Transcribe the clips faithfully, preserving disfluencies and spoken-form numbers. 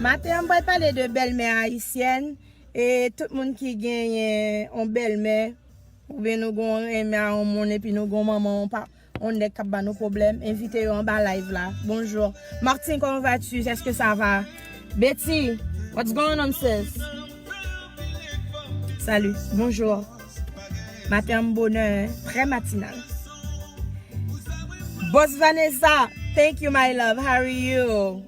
Maten an, m pral pale de bèlmè ayisyèn. E tout moun ki genyen yon bèlmè, oubyen nou gen yon renmen a yon moun, epi nou gen yon manman, yon pa, yon nèg k ap ba nou pwoblèm, envite yo anba live la. Bonjour. Martine, comment vas-tu? Est-ce que ça va? Betty, what's going on, sis? Salut. Bonjour. Maten an bonè, très matinal. Boss Vanessa, thank you, my love. How are you?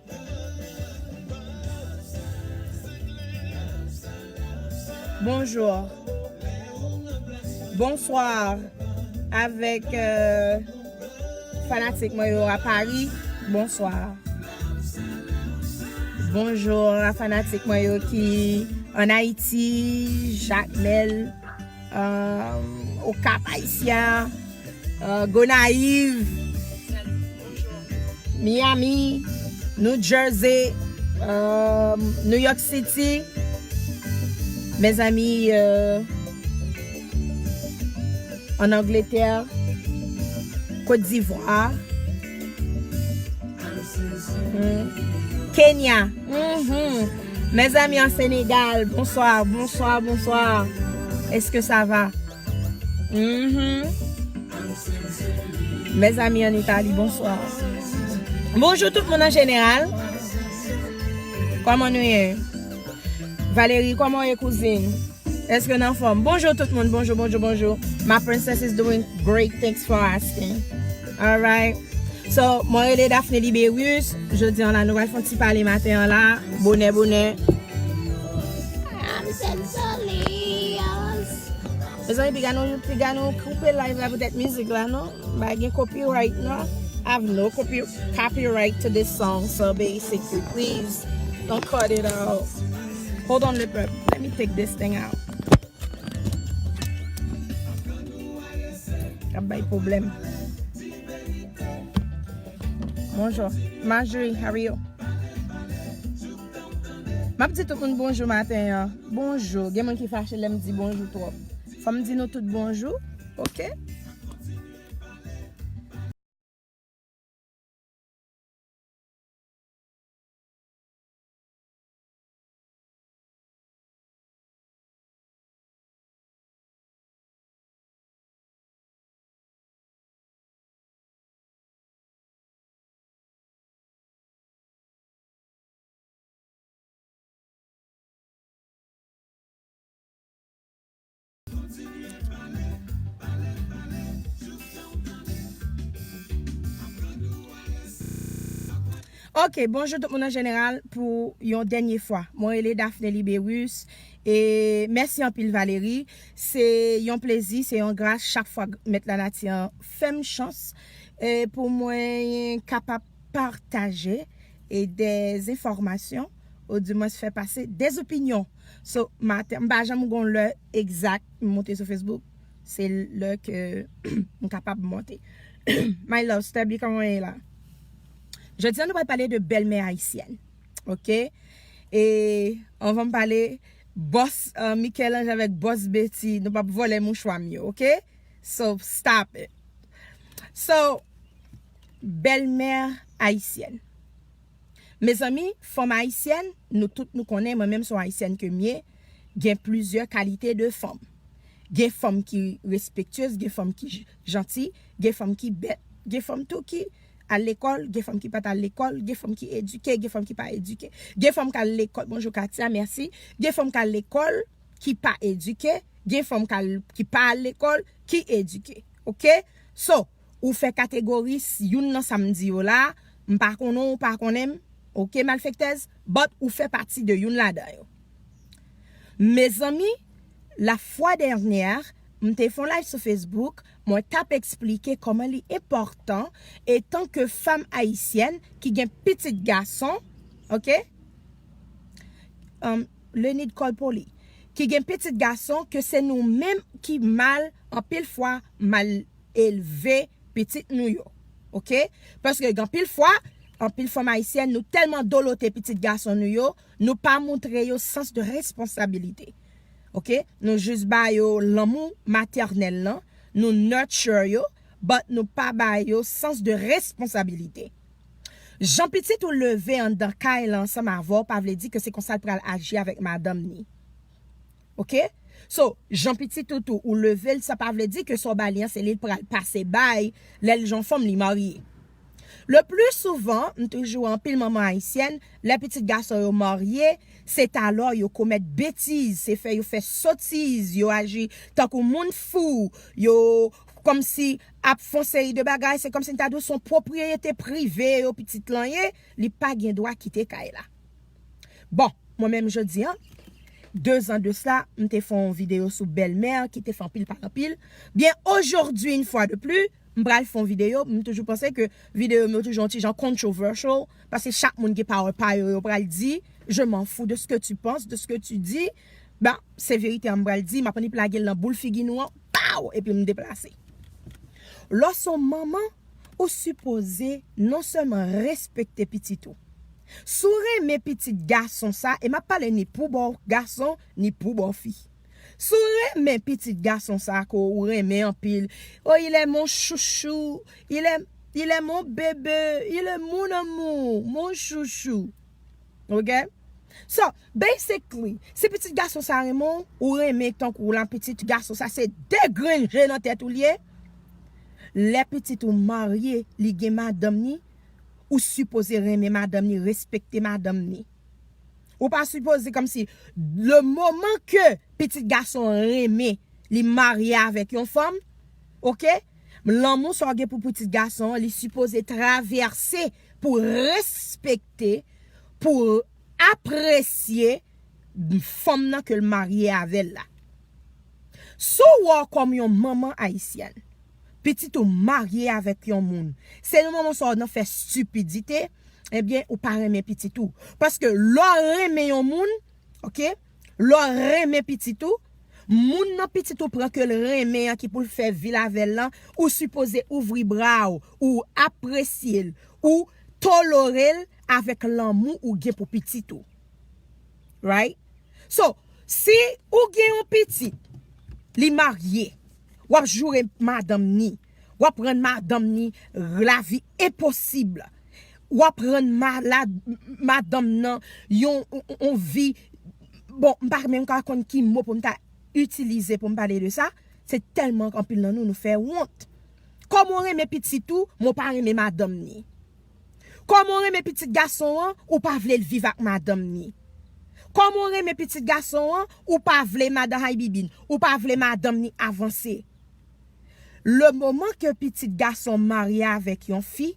Bonjour. Bonsoir. Avèk, euh, fanatik mwen yo a Paris, bonsoir. Bonjour a fanatik mwen yo ki an Ayiti, Jakmèl, euh, Okap Ayisyen, euh, Gonayiv, Miami, New Jersey, euh, New York City, mezanmi, euh, an Angletè, Kot Divwa, hmm, Kenya. Mhm. Mezanmi an Senegal, bonsoir, bonsoir, bonsoir. Est-ce que ça va? Mhm. Mezanmi an Itali, bonsoir. Bonjou tout moun an jeneral. Kòman nou ye? Valérie, kòman w ye, kouzin? Èske w anfòm? Bonjou tout moun, bonjou, bonjou, bonjou. My princess is doing great, thanks for asking. Alright. So, mwen rele Daphne Libérus. Jodi an la, nou pral fè yon ti pale maten an la. Bonè, bonè. I'm Cecily. Mezanmi, piga nou, piga nou koupe live la poutèt mizik la, non? M pa gen copyright, non? I have no copy, copyright to this song, so basically, please don't cut it out. Hold on, le peuple. Let me take this thing out. Ap bay pwoblèm. Bonjou. Marjorie, how are you? M ap di tout moun bonjou maten an. Bonjou. Gen moun ki fache lè m di bonjou twòp. Fò m di nou tout bonjou. Oke? Ok, bonjou tout moun an jeneral pou yon dènye fwa. Mwen rele Daphne Libérus e mèsi anpil Valérie. Se yon plezi, se yon gras chak fwa Mèt Lanati an fè m chans e pou mwen kapab pataje e dèzenfòmasyon, ou dimwens fè pase dèzopinyon. So, maten, m pa janm gon lè egzak m monte sou Facebook. Se lè ke m kapab monte. My love, Stubby, kòman w ye la? Jodi a, nou pral pale de bèlmè ayisyèn. Oke? E anvan m pale, bòs, uh, Michel-Ange avèk bòs Betty, nou p ap vòlè mouchwa m yo, oke? So, stop it. So, bèlmè ayisyèn. Mezanmi, fanm ayisyèn, nou tout nou konnen, mwen menm se yon ayisyèn ke m ye, gen plizyè kalite de fanm. Gen fanm ki respektyez, gen fanm ki j-, janti, gen fanm ki bèt, gen fanm tou ki al lekòl, gen fanm ki pa t al lekòl, gen fanm ki edike, gen fanm ki pa edike. Gen fanm k al lekòl, bonjou Katia, mèsi. Gen fanm k al lekòl, ki pa edike, gen fanm k al, ki pa al lekòl, ki edike. Oke? So, ou fè kategori s-, youn nan sa m di yo la, m pa konnen w, ou pa konnen m, oke, malfektèz, but ou fè pati de youn ladan yo. Mezanmi, la fwa dènyè, m te fè yon live sou Facebook, mwen t ap eksplike kòman li enpòtan, etanke fanm ayisyèn ki gen pitit gason, oke? Um, Lenid Kòlpoli, ki gen pitit gason, ke se nou menm ki mal, anpil fwa, mal elve pitit nou yo. Oke? Paske gen anpil fwa, anpil fanm ayisyèn, nou tèlman dolote pitit gason nou yo, nou pa montre yo sans de responsabilité. Oke? Nou jis ba yo lanmou matènèl lan, nou nurture yo, but nou pa ba yo sans de responsabilité. Jan pitit ou leve anndan kay la ansanm avè w pa vle di ke se konsa l pral aji avèk madanm ni. Oke? So, jan pitit ou tou ou leve l, sa pa vle di ke sa w ba li an se li l pral pase bay lè l jan fanm li marye. Le pli souvan, m toujou wè anpil manman ayisyèn, lè pitit gason yo marye, se talè yo komèt betiz, se fè yo fè sotiz, yo aji tankou moun fou, yo kòmsi ap fè yon seri de bagay, se kòmsi n ta di w se yon pwopriyete prive yo pitit lan ye, li pa gen dwa kite kay la. Bon, mwen menm jodi an, de zan de sla, m te fè yon videyo sou bèlmè ki te fè anpil pale anpil. Byen, aujourd'hui, une fois de plus, m pral fè yon videyo, m toujou panse ke videyo m yo toujou yon ti jan controversial, paske chak moun gen pawòl pa yo, yo pral di, je m'en fous de ce que tu penses, de ce que tu dis, ben, se verite an m pral di, m ap annik lage l nan boul figi nou an, pow, epi m deplase. Lè w se yon manman, ou sipoze non sèlman respekte pitit ou. Si w renmen pitit gason sa, e m ap pale ni pou bò gason, ni pou bò fi. Si w renmen pitit gason sa ke w renmen anpil, oh, il est mon chouchou, il est, il est mon bébé, il est mon amour, mon chouchou. Oke? So, basically, si pitit gason sa renmen w, ou renmen tankou w la, pitit gason sa se de grenn je nan tèt ou li ye. Lè pitit ou marye, li gen madanm ni, ou sipoze renmen madanm ni, respekte madanm ni. Ou pa sipoze kòmsi, le moman ke pitit gason renmen, li marye avèk yon fanm, oke? Lanmou sa w gen pou pitit gason an, li sipoze travèse pou respekte, pou apresye fanm nan ke l marye avè l la. Si w wè w kòm yon manman ayisyèn, pitit ou marye avèk yon moun, se nan moman sa w nan fè stipidite, ebyen, ou pa renmen pitit ou. Paske lè w renmen yon moun, oke? Lè w renmen pitit ou, moun nan pitit ou pran ke l renmen an ki pou l fè vi l avè l lan, ou sipoze ouvri bra w, ou apresye l, ou tolore l avèk lanmou ou gen pou pitit ou. Right? So, si ou gen yon pitit, li marye, w ap joure madanm ni, w ap rann madanm ni lavi enposib, w ap rann malad madanm nan yon, yon, yon vi, bon, m pa menm ka konn ki mo pou m ta itilize pou m pale de sa, se tèlman anpil nan nou, nou fè wont. Kòman w renmen pitit ou, men w pa renmen madanm ni? Kòman w renmen pitit gason an, ou pa vle l viv ak madanm ni? Kòman w renmen pitit gason an, ou pa vle madan Haybibin, ou pa vle madanm ni avanse? Le moman ke pitit gason marye avèk yon fi,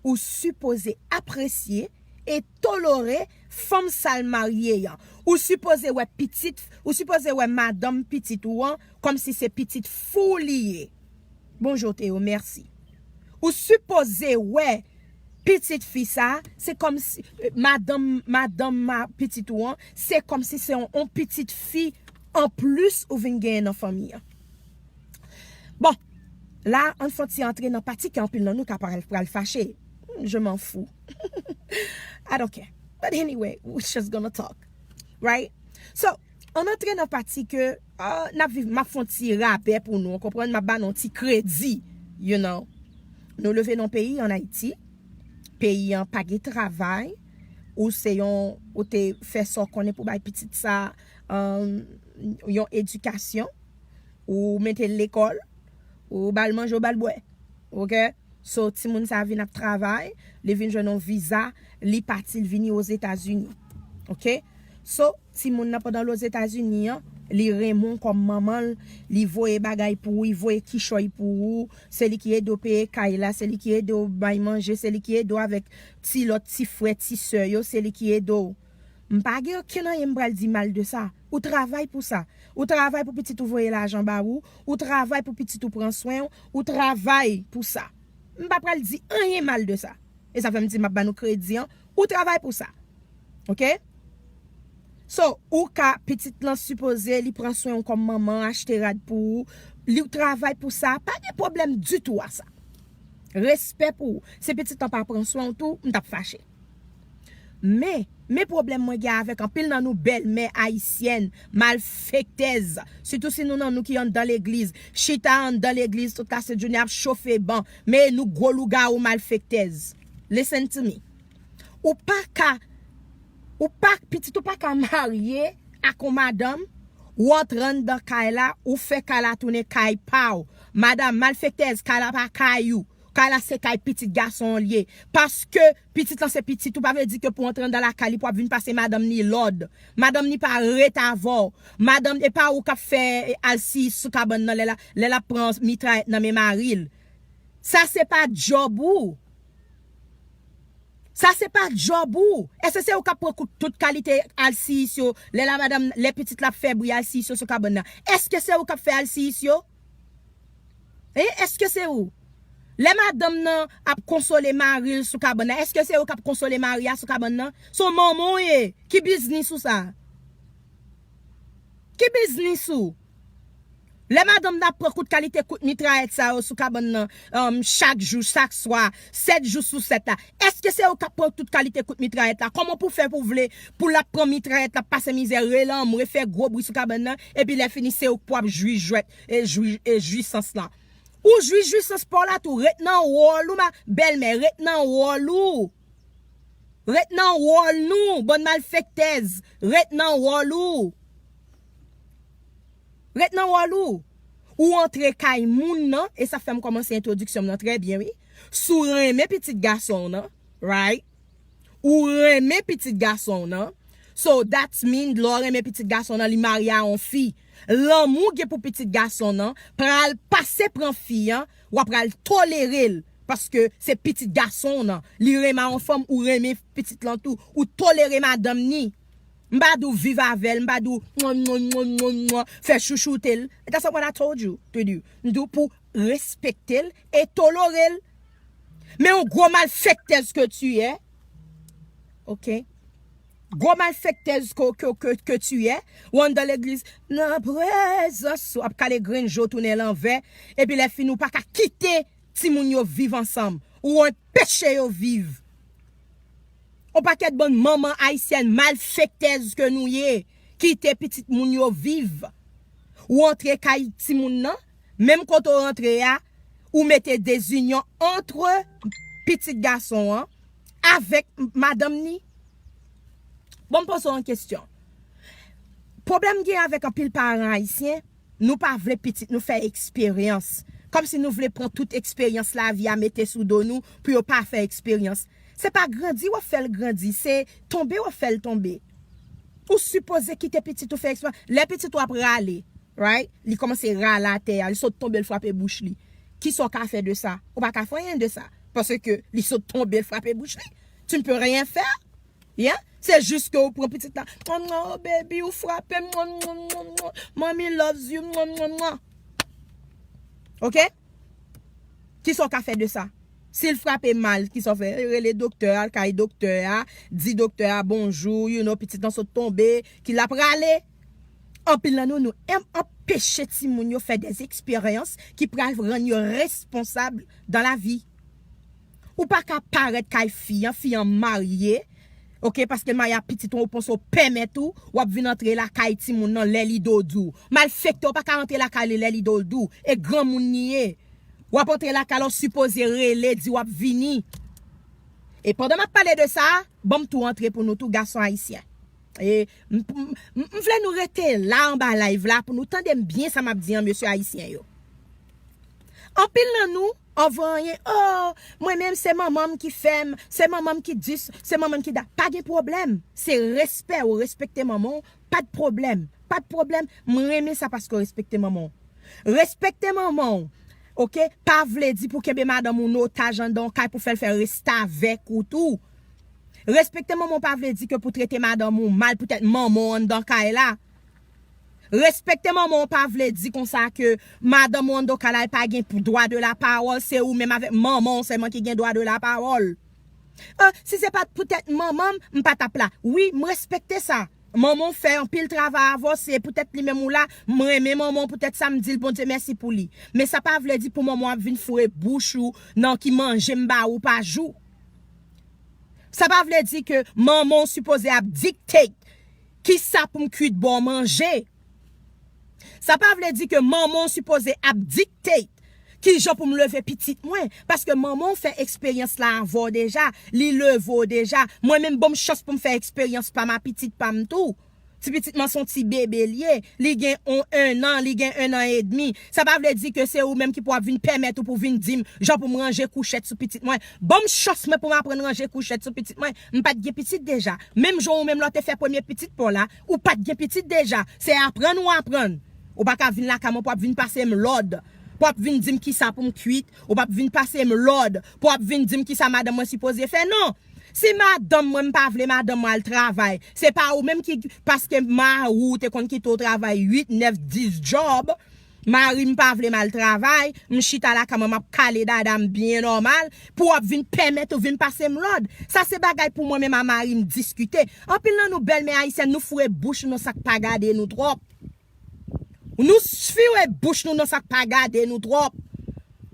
ou sipoze apresye e tolore fanm sa l marye an. Ou sipoze wè pitit, ou sipoze wè madanm pitit ou an kòmsi se pitit fi w li ye. Bonjou Théo, mèsi. Ou sipoze wè pitit fi sa, se kòmsi, eh, madanm, madanm ma, pitit ou an, se kòmsi se yon, yon pitit fi anplis ou vin genyen nan fanmi an. Bon, la, ann fè yon ti antre nan pati ke anpil nan nou ka pral, pral fache. Je m'en fous. I don't care. But anyway, we're just gonna talk. Right? So, ann antre nan pati ke, ah, n ap viv, m ap fè yon ti rapè pou nou, w konprann? M ap ba nou yon ti kredi, you know. Nou leve nan peyi an Ayiti. Peyi an pa gen travay. Ou se yon, ou te fè sa w konnen pou bay pitit sa, um, yon edikasyon. Ou mete l lekòl. Ou ba l manje, ou ba l bwè. Oke? So, timoun sa vin ap travay, li vin jwenn yon viza, li pati, li vini Ozetazini. Oke? So, timoun nan pandan l Ozetazini an, li renmen w kòm manman l, li voye bagay pou ou, li voye kichòy pou ou, se li ki ede w peye kay la, se li ki ede w bay manje, se li ki ede w avèk ti lòt ti frè, ti sè yo, se li ki ede w. M pa gen okenn anyen m pral di mal de sa. Ou travay pou sa. Ou travay pou pitit ou voye lajan ba ou, ou travay pou pitit ou pran swen w, ou travay pou sa. M pa pral di anyen mal de sa. E sa fè m di m ap ba nou kredi an. Ou travay pou sa. Oke? So, ou ka, pitit lan sipoze li pran swen w kòm manman, achte rad pou ou. Li travay pou sa. Pa gen pwoblèm ditou a sa. Respè pou ou. Si pitit lan pa pran swen w tou, m t ap fache. Men, men pwoblèm mwen gen avèk anpil nan nou bèlmè ayisyèn, malfektèz. Sitou si nou nan nou ki anndan legliz. Chita anndan legliz tout lasentjounen ap chofe ban. Men nou gwo lougawou malfektèz. Listen to me. Ou pa ka, ou pa, pitit ou pa ka marye ak yon madanm, ou antre anndan kay la, ou fè kay la tounen kay pa w. Madanm malfektèz, kay la pa kay ou. Kay la se kay pitit gason an l ye. Paske pitit lan se pitit ou, pa vle di ke pou antre anndan lakay li pou ap vin pase madanm ni lòd. Madanm ni pa ret avè w. Madanm, e pa ou k ap fè, e, al siy sou kabann nan lè l ap, lè l ap pran mitrayèt nan men mari l. Sa se pa djòb ou. Sa se pa djòb ou. Èske se ou k ap pran kout tout kalite alsiyis yo? Lè la madanm, lè pitit la ap fè bri alsiyis yo sou kabann nan. Èske se ou k ap fè alsiyis yo? Hein? Èske se ou? Lè madanm nan ap konsole mari l sou kabann nan, èske se ou k ap konsole mari a sou kabann nan? Se yon manman w ye. Ki biznis ou sa? Ki biznis ou? Lè madanm nan ap pran kout kalite kout mitrayèt sa yo sou kabann nan, um, chak jou, chak swa, sèt jou sou sèt la, èske se ou k ap pran tout kalite kout mitrayèt la? Kòman pou fè pou vle pou l ap pran mitrayèt la, pase mizè, rele anmwe, fè gwo bri sou kabann nan, epi lè fini se ou k pou ap jwi jwèt e jwi, e jwisans lan? Ou jwi jwisans pa w la tou, ret nan wòl ou, ma bèlmè, ret nan wòl ou. Ret nan wòl nou, bann malfektèz, ret nan wòl ou. Ret nan wòl ou. Ou antre kay moun nan, e sa fè m kòmanse entwodiksyon m nan trè byen, wi. Si w renmen pitit gason w nan, right? Ou renmen pitit gason w nan. So, that mean, lè w renmen pitit gason w nan, li marye a yon fi. Lanmou w gen pou pitit gason w nan, pral pase pran fi an, w ap pral tolere l. Paske se pitit gason w nan. Li renmen a yon fanm, ou renmen pitit lan tou. Ou tolere madanm ni. M pa di w viv avè l, m pa di w mwen, mwen, mwen, mwen, mwen, fè chouchoute l. That's what I told you to do. M di w pou respekte l e tolore l. Men yon gwo malfektèz ke tu es. Ok? Gwo malfektèz ke, ke, ke, ke tu es. Ou anndan legliz, nan prezans ou ap kale grenn je w tounen lanvè. Epi lè fini ou pa ka kite timoun yo viv ansanm. Ou anpeche yo viv. On pakèt bann manman ayisyèn malfektèz ke nou ye, kite pitit moun yo viv. Ou antre kay timoun nan, menm kote w rantre a, ou mete dezinyon antre pitit gason an avèk madanm ni. Bon, m poze w yon kesyon. Pwoblèm gen avèk anpil paran ayisyen, nou pa vle pitit nou fè eksperyans. Kòmsi nou vle pran tout eksperyans lavi a mete sou do nou pou yo pa fè eksperyans. Se pa grandi w ap fè l grandi, se tonbe w ap fè l tonbe. Ou sipoze kite pitit ou fè eksperyans. Lè pitit ou ap rale, right? Li kòmanse rale atè a, li sot tonbe, l frape bouch li. Kisa w ka fè de sa? Ou pa ka fè anyen de sa. Paske li sot tonbe, l frape bouch li. Tu ne peux rien faire. Yeah? Se jis ke ou pran pitit la. Mwen, mwen, oh baby, ou frape m. Mwen, mwen, mwen, mwen. Mommy loves you. Mwen, mwen, mwen. Ok? Kisa w ka fè de sa? Si l frape mal, kisa w fè? Rele doktè a, al kay doktè a, di doktè a bonjou, you know, pitit lan sot tonbe, ki l ap rale. Anpil nan nou, nou em-, anpeche timoun yo fè des eksperyans ki pral rann yo responsab dan lavi. Ou pa ka parèt kay fi an, fi an marye, ok, paske l marye a pitit ou, ou panse w pèmèt ou, w ap vin antre lakay timoun nan lè li do di w. Malfektè, ou pa ka antre lakay li lè li do di w. E granmoun li ye. W ap antre lakay la, w sipoze rele, di w ap vini. E pandan m ap pale de sa, ban m tou antre pou nou tou, gason ayisyen. E m, m, m, m vle nou rete la anba live la pou nou tande m byen sa m ap di an, mesye ayisyen yo. Anpil nan nou, anvan anyen, oh, mwen menm se manman m ki fè m, se manman m ki di, se manman m ki da. Pa gen pwoblèm. Se respè, ou respekte manman w, pa t pwoblèm. Pa t pwoblèm. Mwen renmen sa paske w respekte manman w. Respekte manman w. Ok? Pa vle di pou kenbe madanm ou an otaj anndan yon kay pou fè l fè restavèk ou tou. Respekte manman w pa vle di ke pou trete madanm ou mal poutèt manman w anndan kay la. Respekte manman w pa vle di konsa ke madanm ou anndan kay la, li pa gen dwa de la pawòl, se ou menm avèk manman w sèlman ki gen dwa de la pawòl. Ah, si se pa t poutèt manman m, m pa t ap la. Wi, m respekte sa. Manman w fè anpil travay avè w, se poutèt li menm ou la. M renmen manman w poutèt sa, m di l Bondye mèsi pou li. Men sa pa vle di pou manman w ap vin foure bouch ou nan ki manje m ba ou pa jou. Sa pa vle di ke manman w sipoze ap dictate kisa pou m kwit ba w manje. Sa pa vle di ke manman w sipoze ap dictate Kijan pou m leve pitit mwen? Paske manman w fè eksperyans la avè w deja, li leve w deja. Mwen menm, ban m chans pou m fè eksperyans pa m a pitit pa m tou. Ti pitit mwen se yon ti bebe l ye. Li gen on, en an, li gen en an edmi. Sa pa vle di ke se ou menm ki pou ap vin pèmèt ou pou vin di m jan pou m ranje kouchèt sou pitit mwen. Ban m chans mwen pou m aprann ranje kouchèt sou pitit mwen. M pa t gen pitit deja. Menm jan ou menm lè w te fè premye pitit pa w la, ou pa t gen pitit deja. Se aprann ou aprann. Ou pa ka vin lakay mwen pou ap vin pase m lòd. Pou ap vin di m kisa pou m kwit. Ou p ap vin pase m lòd. Pou ap vin di m kisa madanm mwen sipoze fè. Non. Si madanm mwen, m pa vle madanm mwen al travay, se pa ou menm ki, paske mari w te konn kite w travay uit, nèf, dis djòb, mari m pa vle m al travay, m chita lakay mwen, m ap kale dada m byen nòmal, pou w ap vin pèmèt ou vin pase m lòd. Sa se bagay pou mwen menm a mari m diskite. Anpil nan nou bèlmè ayisyèn, nou foure bouch nou nan sa k pa gade nou twòp. Nou foure bouch nou nan sa k pa gade nou twòp.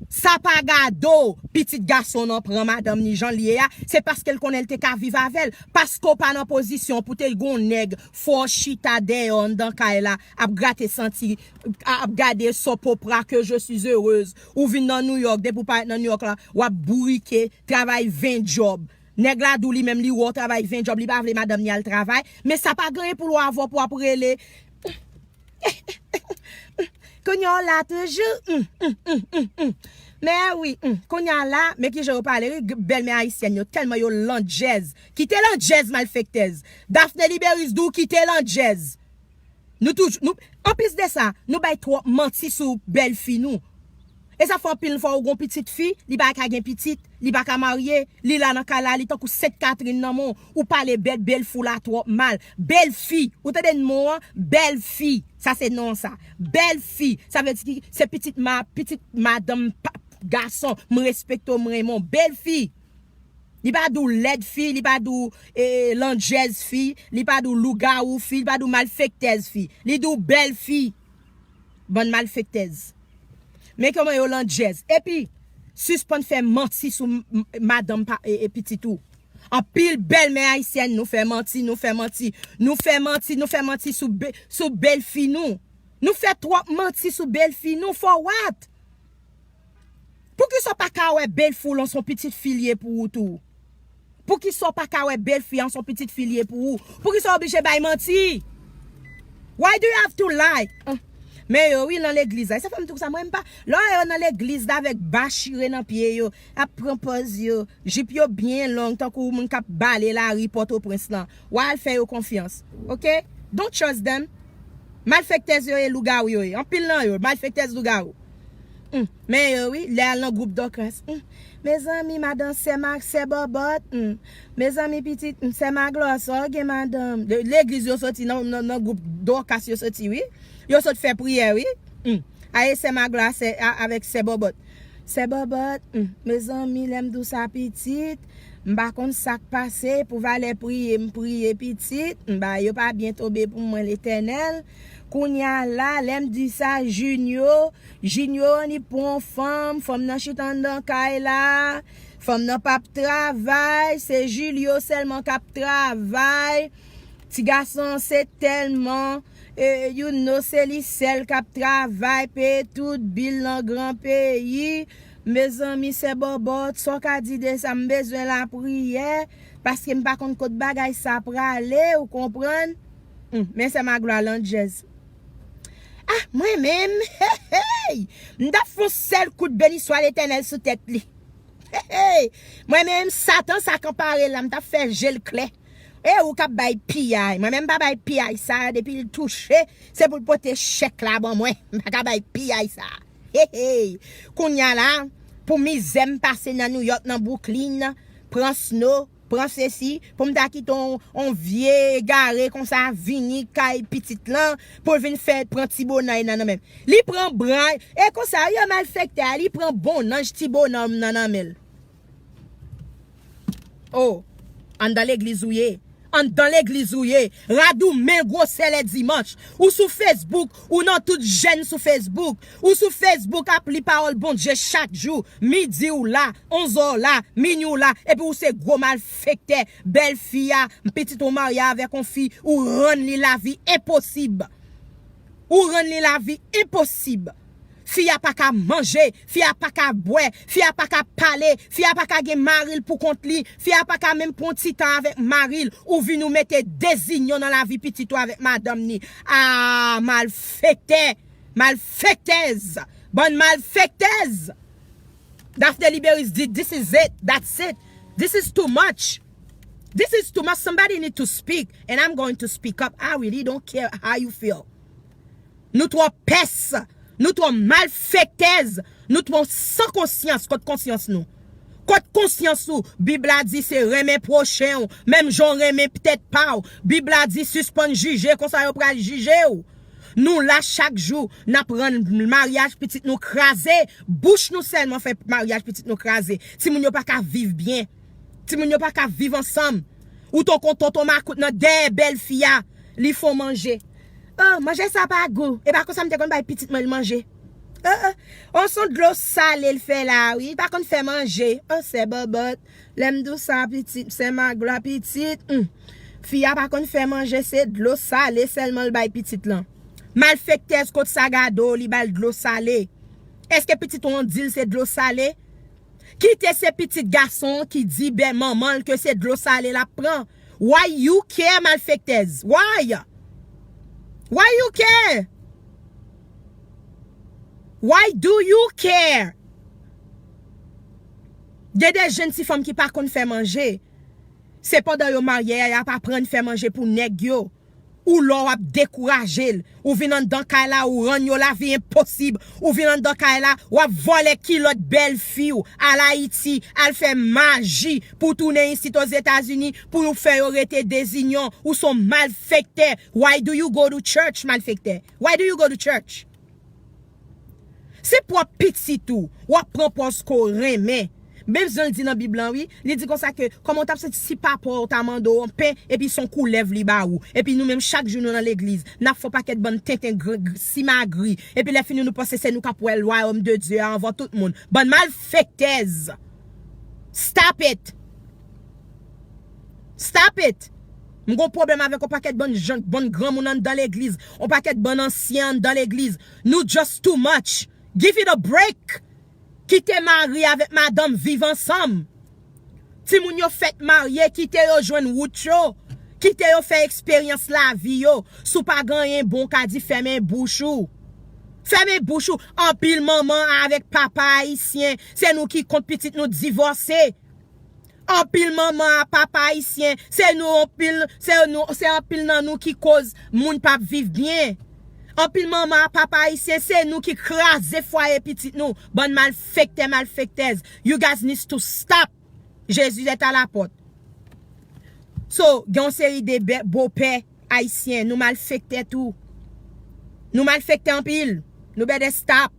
Sa pa gade w, pitit gason w nan pran madanm ni jan l ye a, se paske l konnen l te ka viv avè l. Paske w pa nan pozisyon pou te gon nèg fè w chita dèyè w anndan kay la, ap grate santi, ap gade soap opera que je suis heureuse. Ou vin nan New York, depi w parèt nan New York la, w ap bourike, travay ven djòb. Nèg la di w li menm li wè w travay ven djòb, li pa vle madanm ni al travay, men sa pa gen anyen pou l wè avè w pou w ap rele Kounye a w la toujou. Mm, mm, mm, mm, mm. Men wi, mm, kounye a la, men kijan yo pale, wi, g- bèlmè ayisyèn yo, tèlman yo landjèz. Kite landjèz, malfektèz. Daphné Libérus di w kite landjèz. Nou toujou, nou, anplis de sa, nou bay twòp manti sou bèlfi nou. E sa fè anpil fwa ou gon pitit fi, li pa ka gen pitit, li pa ka marye, li la nan kay la, li tankou Sent Katrin nan men w. Ou pale bèl, bèlfi w la twòp mal. Bèlfi, ou tande mo an? Bèlfi, sa se non sa. Bèlfi, sa vle di ki se pitit ma, pitit madanm pa, gason, m respekte w, m renmen w. Bèlfi. Li pa di w lèd fi, li pa di w e, landjèz fi, li pa di w lougawou fi, li pa di w malfektèz fi. Li di w bèlfi. Bann malfektèz. Men kòman yo landjèz. Epi, sispann fè manti sou m- m- madanm pa, e, e pitit ou. Anpil bèlmè ayisyèn, nou fè manti, nou fè manti, nou fè manti, nou fè manti sou, be- sou bèlfi nou. Nou fè twòp manti sou bèlfi nou, for what? Poukisa w pa ka wè bèlfi w lan se yon pitit fi l ye pou ou tou? Poukisa w pa ka wè bèlfi an se yon pitit fi l ye pou ou? Poukisa w oblije bay manti? Why do you have to lie? Ah, men yo, wi, nan legliz la. E sa fè m di w sa, mwen, m pa. Lè w wè yo nan legliz la avèk ba chire nan pye yo, ap pran pòz yo, jip yo byen long, tankou moun k ap bale lari Pòtoprens lan. W a al fè yo konfyans. Oke? Don't trust them. Malfektèz yo ye, lougawou yo ye. Anpil nan yo, malfektèz, lougawou. Hmm. Men yo, wi, lè al nan gwoup Dòkas. Hmm. Mezanmi, madan sè ma, sè Bòbòt. Hmm. Mezanmi, pitit, hmm, sè Maglò, sa w gen madanm. Le- Legliz yo soti nan, nan, nan gwoup Dòkas yo soti, wi. Yo sot fè priyè, wi. Hmm. Aye sè Maglò a, sè, a- avèk sè Bòbòt. Sè Bòbòt, hmm, mezanmi, lè m di w sa pitit, m pa konn sa k pase, pou valè priye m priye pitit, m ba yo pa byen tonbe pou mwen Letènèl. Kounye a la, lè m di sa, Junio, Junio annik pran yon fanm, fanm nan chita anndan kay la, fanm nan p ap travay, se Julio sèlman k ap travay. Ti gason an se tèlman, e, you know, se li sèl k ap travay, peye tout bil nan gran peyi. Mezanmi, sè Bòbòt, sa w ka di de sa? M bezwen lapriyè, paske m pa konn kot bagay sa prale, ou konprann? Hmm, men sè Maglwa landjèz. Ah, mwen menm, hey, hey, m t ap fè yon sèl kout beniswa Letènèl sou tèt li. Hey, hey, mwen menm, Satan sa k anpare l la, m t ap fè je l klè. E ou k ap bay piyay. Mwen menm m pa bay piyay sa, depi l touche, se pou l pote chèk la ban mwen. M pa ka bay piyay sa. Hey, hey. Kounye a la, pou mizè m pase nan New York, nan Brooklyn, pran snow, pran sesi, pou m ta kite on, on vye egare konsa vini kay pitit lan, pou l vin fè pran ti bonay nan, nan men m. Li pran bra, e konsa, yo malfektè a, li pran bon nanj ti bonòm nan, nan men l. Oh, anndan legliz ou ye. Anndan legliz ou ye. Rad ou men gwosè lè dimanch. Ou sou Facebook, ou nan tout jèn sou Facebook. Ou sou Facebook ap li pawòl Bondye chak jou. Midi ou la, onz è w la, minui w la, epi ou se gwo malfektè. Bèl fi a, pitit ou marye avèk yon fi, ou rann li lavi enposib. Ou rann li lavi enposib. Fi a pa ka manje, fi a pa ka bwè, fi a pa ka pale, fi a pa ka gen mari l pou kont li, fi a pa ka menm pran ti tan avèk mari l. Ou vin ou mete dezinyon nan lavi pitit ou avèk madanm ni. Ah, malfektè, malfektèz, bann malfektèz. Daphne Liberis di, this is it, that's it. This is too much. This is too much. Somebody need to speak, and I'm going to speak up. I really don't care how you feel. Nou twò pès, nou twò malfektèz, nou twò san konsyans. Kot konsyans nou? Kot konsyans ou? Bib la di se renmen pwochen w, menm jan w renmen tèt pa w. Bib la di sispann jije, konsa yo pral jije w. Nou la chak jou, n ap rann maryaj pitit nou kraze. Bouch nou sèlman fè maryaj pitit nou kraze. Timoun yo pa ka viv byen. Timoun yo pa ka viv ansanm. Ou tonton, tonton makout nan dèyè bèl fi a, li fon manje. Oh, manje sa pa gou. E pa konsa m te konn bay pitit mwen l manje. Oh, oh. Oh, se yon dlo sale l fè la, wi. Li pa konn fè manje. Oh, sè bòbòt. Lè m di w sa, pitit, sè Magla, pitit. Hmm. Fi a pa konn fè manje, se dlo sale sèlman l bay pitit lan. Malfektèz kot Sagado, li ba l dlo sale. Èske pitit ou an di l se dlo sale? Kite se pitit gason ki di bè manman l ke se dlo sale l ap pran. Why you care, malfektèz? Why? Why you care? Why do you care? Gen de jenn ti fanm ki pa konn fè manje. Se pandan yo marye a, y ap aprann fè manje pou nèg yo. Ou lò w ap dekouraje l. Ou vin anndan kay la, ou rann yo lavi enposib. Ou vin anndan kay la, w ap vòlè kilòt bèl fi w. Al Ayiti, al fè maji pou tounen isit Ozetazini, pou yo fè yo rete dezinyon. Ou se yon malfektè. Why do you go to church, malfektè? Why do you go to church? Se pwòp pitit ou, w ap pran pòz ke w renmen. Menm jan l di nan Bib lan, wi, li di konsa ke, kòman w t ap santi si papa w ta mande w yon pen, epi se yon koulèv li ba ou? Epi nou menm, chak jou nou nan legliz, n ap fè yon pakèt bann tenten gr-, gr-, simagri. Epi lè fini, nou panse se nou k ap wè lwayòm de Dye a anvan tout moun. Bann malfektèz! Stop it! Stop it! M gon pwoblèm avèk yon pakèt bann jan, bann granmoun anndan legliz, yon pakèt bann ansyen anndan legliz. Nou just too much. Give it a break. Kite mari avèk madanm viv ansanm. Timoun yo fèk marye, kite yo jwenn wout yo. Kite yo fè eksperyans lavi yo. Si w pa gen anyen bon w ka di, fèmen bouch ou. Fèmen bouch ou. Anpil manman avèk papa ayisyen, se nou ki kont pitit nou divòse. Anpil manman a papa ayisyen, se nou anpil, se nou, se anpil nan nou ki koz moun p ap viv byen. Anpil manman a papa ayisyen, se nou ki kraze fwaye pitit nou. Bann malfektè, malfektèz. You guys needs to stop. Jésus est à la porte. So, gen yon seri de bè-, bopè ayisyen, nou malfektè tou. Nou malfektè anpil. Nou better stop.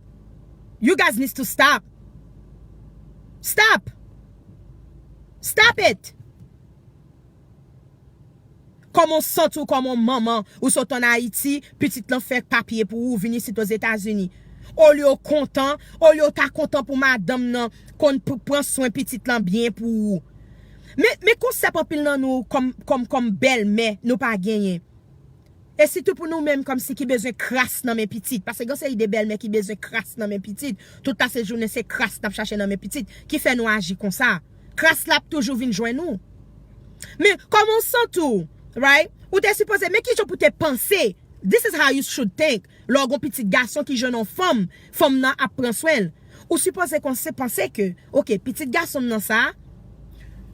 You guys needs to stop. Stop. Stop it. Kòman w santi w kòman w manman, ou sot ann Ayiti, pitit lan fè papye pou ou, vin isit Ozetazini. Olye w kontan, olye w ta kontan pou madanm nan konn pr-, pran swen pitit lan byen pou ou. Men, men konsèp anpil nan nou kòm, kòm, kòm bèlmè, nou pa genyen. E sitou pou nou menm kòmsi ki bezwen kras nan men pitit. Paske gen seri de bèlmè ki bezwen kras nan men pitit. Tout lase jounen se kras n ap chache nan men pitit. Ki fè nou aji konsa. Kras la ap toujou vin jwenn ou. Men, kòman w santi w, right? Ou te sipoze, men kijan pou te panse. This is how you should think. Lè w gon pitit gason ki jwenn yon fanm, fanm nan ap pran swen l. Ou sipoze konse-, panse ke, oke, pitit gason m nan sa,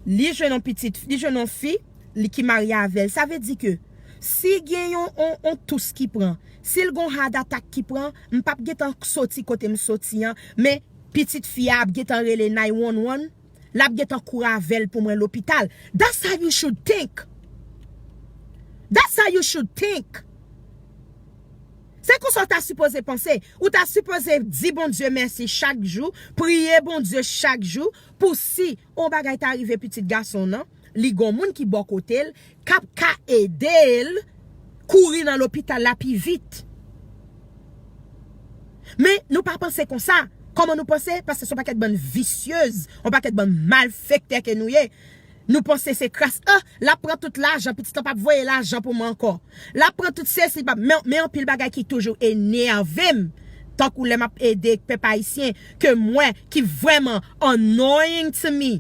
li jwenn yon pitit, li jwenn yon fi, li ki marye avè l. Sa vle di ke, si gen yon, yon, yon tous ki pran, si l gon heart attack ki pran, m p ap gentan soti kote m soti an, men pitit fi a ap gentan rele nine one one, l ap gentan kouri avè l pou mwen lopital. That's how you should think. That's how you should think. Se konsa w ta sipoze panse. Ou ta sipoze di Bondye mèsi chak jou, priye Bondye chak jou, pou si yon bagay ta rive pitit gason w nan, li gon moun ki bò kote l, k ap ka ede l kouri nan lopital la pi vit. Men, nou pa panse konsa. Kòman nou panse? Paske se yon pakèt bann visyez, yon pakèt bann malfektè ke nou ye. Nou panse se kras, ah, l ap pran tout lajan, pitit lan p ap voye lajan pou mwen ankò. L ap pran tout sesi, l p ap, men, men anpil bagay ki toujou enève m. tankou lè m ap ede pèp ayisyen, ke m wè ki vrèman annoying to me.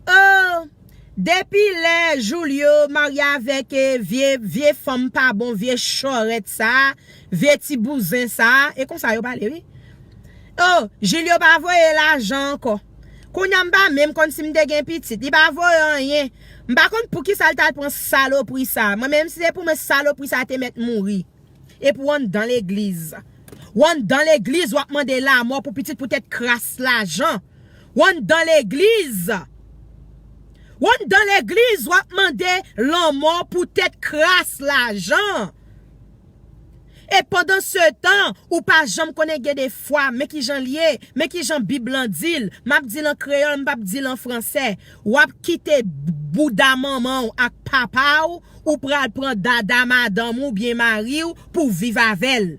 Oh, depi lè Julio marye avèk, eh, vye, vye fanm pa bon, vye chòrèt sa, vye ti bouzen sa, e konsa yo pale, wi. Oh, Julio pa voye lajan ankò. Kounye a m pa menm konn si m te gen pitit. Li pa voye anyen. M pa konn poukisa l t al pran salopri sa. Mwen menm si se pou mwen salopri sa te mèt mouri. E pou w anndan legliz. W anndan legliz, w ap mande lanmò pou pitit poutèt kras lajan. W anndan legliz. W anndan legliz, w ap mande lanmò poutèt kras lajan. E pandan se tan, ou pa janm konnen gen de fwa, men ki jan l ye, men ki jan Bib lan di l. M ap di l an kreyòl, m p ap di l an fransè. W ap kite bouda manman w ak papa w, ou pral pran dada madanm ou byen mari w pou w viv avè l.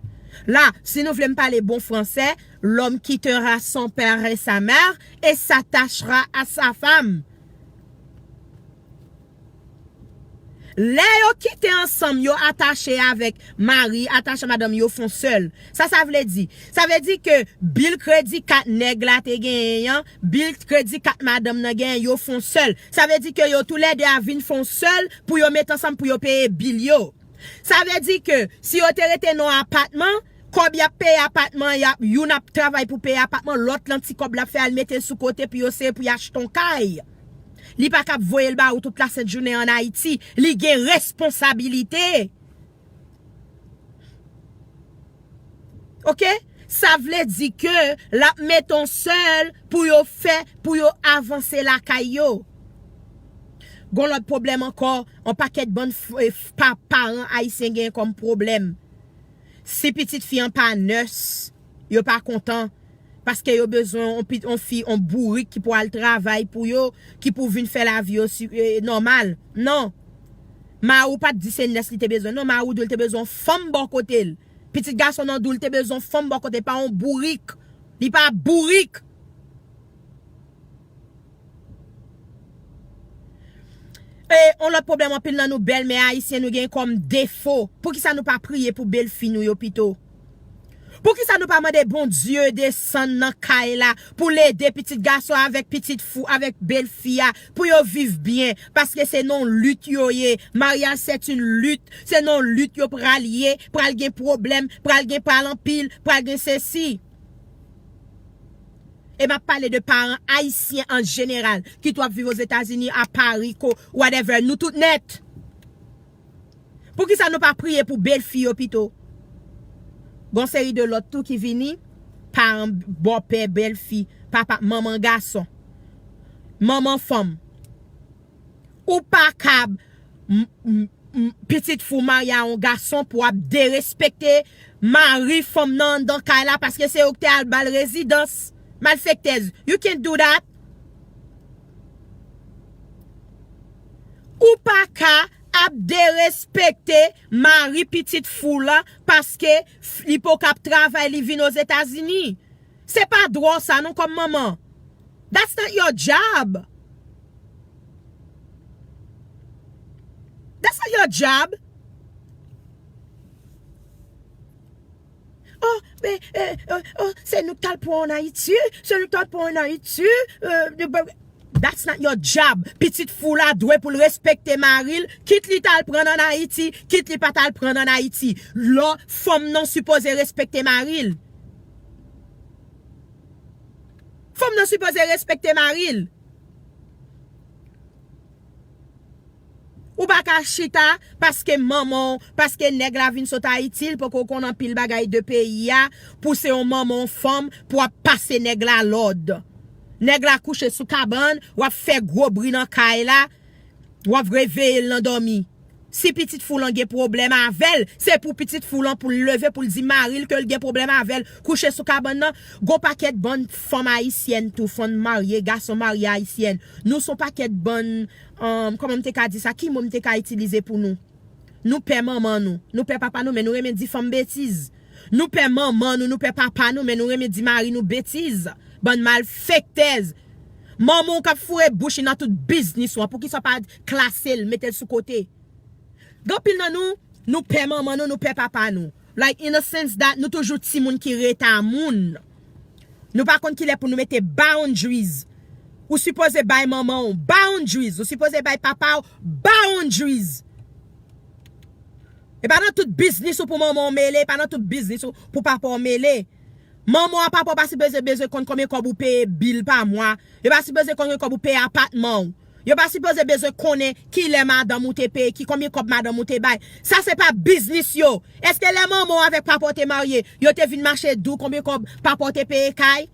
La, si nou vle m pale bon fransè, l'homme quittera son père et sa mère et s'attachera à sa femme. Lè yo kite ansanm, yo atache avèk mari, atache madanm, yo fon sèl. Sa sa vle di? Sa vle di ke bil kredi kat nèg la te genyen an, bil kredi kat madanm nan genyen, yo fon sèl. Sa vle di ke yo toulède a vin fon sèl pou yo met ansanm pou yo peye bil yo. Sa vle di ke si yo te rete nan yon apatman, kòb y ap peye apatman, y ap, youn ap travay pou peye apatman, lòt lan ti kòb l ap fè al mete l sou kote pou yo sere pou y achte yon kay. Li pa kab voye l ba ou tout lasent jounen ann Ayiti. Li gen responsabilite. Oke? Sa vle di ke l ap mete yon sèl pou yo fè, pou yo avanse lakay yo. Gon lòt pwoblèm ankò, yon pakèt bann f-, f-, pa, paran ayisyen gen kòm pwoblèm. Si pitit fi an pa nurse, yo pa kontan. Paske yo bezwen yon pi-, yon fi, yon bourik ki pou al travay pou yo, ki pou vin fè lavi yo si-, e, nòmal. Non. Mari w pa t di se nurse li te bezwen. Non, mari w di w li te bezwen yon fanm bò kote l. Pitit gason nan di w li te bezwen yon fanm bò kote l, pa yon bourik. Li pa bourik. E, yon lòt pwoblèm anpil nan nou bèlmè ayisyen nou gen kòm defo. Poukisa nou pa priye pou bèlfi nou yo pito? Poukisa nou pa mande Bondye desann nan kay la pou l ede pitit gason avèk pitit fi, avèk bèlfi a, pou yo viv byen? Paske se nan lit yo ye. Maryaj se yon lit. Se nan lit yo pral ye. Pral gen pwoblèm. Pral gen pale anpil. Pral gen sesi. E m ap pale de paran ayisyen an jeneral ki tou ap viv Ozetazini, a Pari, ko, whatever, nou tout nèt. Poukisa nou pa priye pou bèlfi yo pito? Gon seri de lòt tou ki vini, paran, bòpè bèlfi, papa, manman gason, manman fanm. Ou pa kab m-, m-, m-, pitit fi w marye a yon gason pou w ap derespekte mari fanm nan anndan kay la paske se ou ki te al ba l rezidans. Malfektèz, you can't do that. Ou pa ka ap derespekte mari pitit fi w la paske f-, li poko ap travay, li vin Ozetazini. Se pa dwa w sa non kòm manman. That's not your job. That's not your job. Oh, men, eh, oh, oh, se nou k t al pran w ann Ayiti, se nou k t al pran w ann Ayiti, eh, de ba-, that's not your job. Pitit fi w la dwe pou l respekte mari l, kit li t al pran l ann Ayiti, kit li pa t al pran l ann Ayiti. Lò, fanm nan sipoze respekte mari l. Fanm nan sipoze respekte mari l. Ou pa ka chita paske manman w, paske nèg la vin sot Ayiti, l poko konn anpil bagay de peyi a, pou se yon manman, yon fanm, pou w ap pase nèg la lòd. Nèg la kouche sou kabann, w ap fè gwo bri nan kay la, w ap reveye l nan dòmi. Si pitit fi w lan gen pwoblèm avè l, se pou pitit fi w lan pou l leve, pou l di mari l ke l gen pwoblèm avè l, kouche sou kabann nan. Gon pakèt bann fanm ayisyèn tou, fanm marye, gason marye ayisyèn. Nou se yon pakèt bann, um, kòman m te ka di sa? Ki mo m te ka itilize pou nou? Nou pè manman nou, nou pè papa nou, men nou renmen di fanm betiz. Nou pè manman nou, nou pè papa nou, men nou renmen di mari nou betiz. Bann malfektèz. Manman w k ap foure bouch li nan tout biznis ou an, poukisa w pa klase l, mete l sou kote? Gen anpil nan nou, nou pè manman nou, nou pè papa nou. Like, in a sense that nou toujou timoun ki rete a moun. Nou pa konn kilè pou nou mete boundaries. Ou sipoze bay manman w boundaries. Ou sipoze bay papa w boundaries. E pa nan tout biznis ou pou manman w mele, e pa nan tout biznis ou pou papa w mele. Manman w ak papa w pa sipoze bezwen konn konbyen kòb ou peye bil pa mwa. Yo pa sipoze konn konbyen kòb ou peye apatman w. Yo pa sipoze bezwen konnen kilè madanm ou te peye, ki konbyen kòb madanm ou te bay. Sa se pa biznis yo. Èske lè manman w avèk papa w te marye, yo te vin mache di w konbyen kòb papa w te peye kay?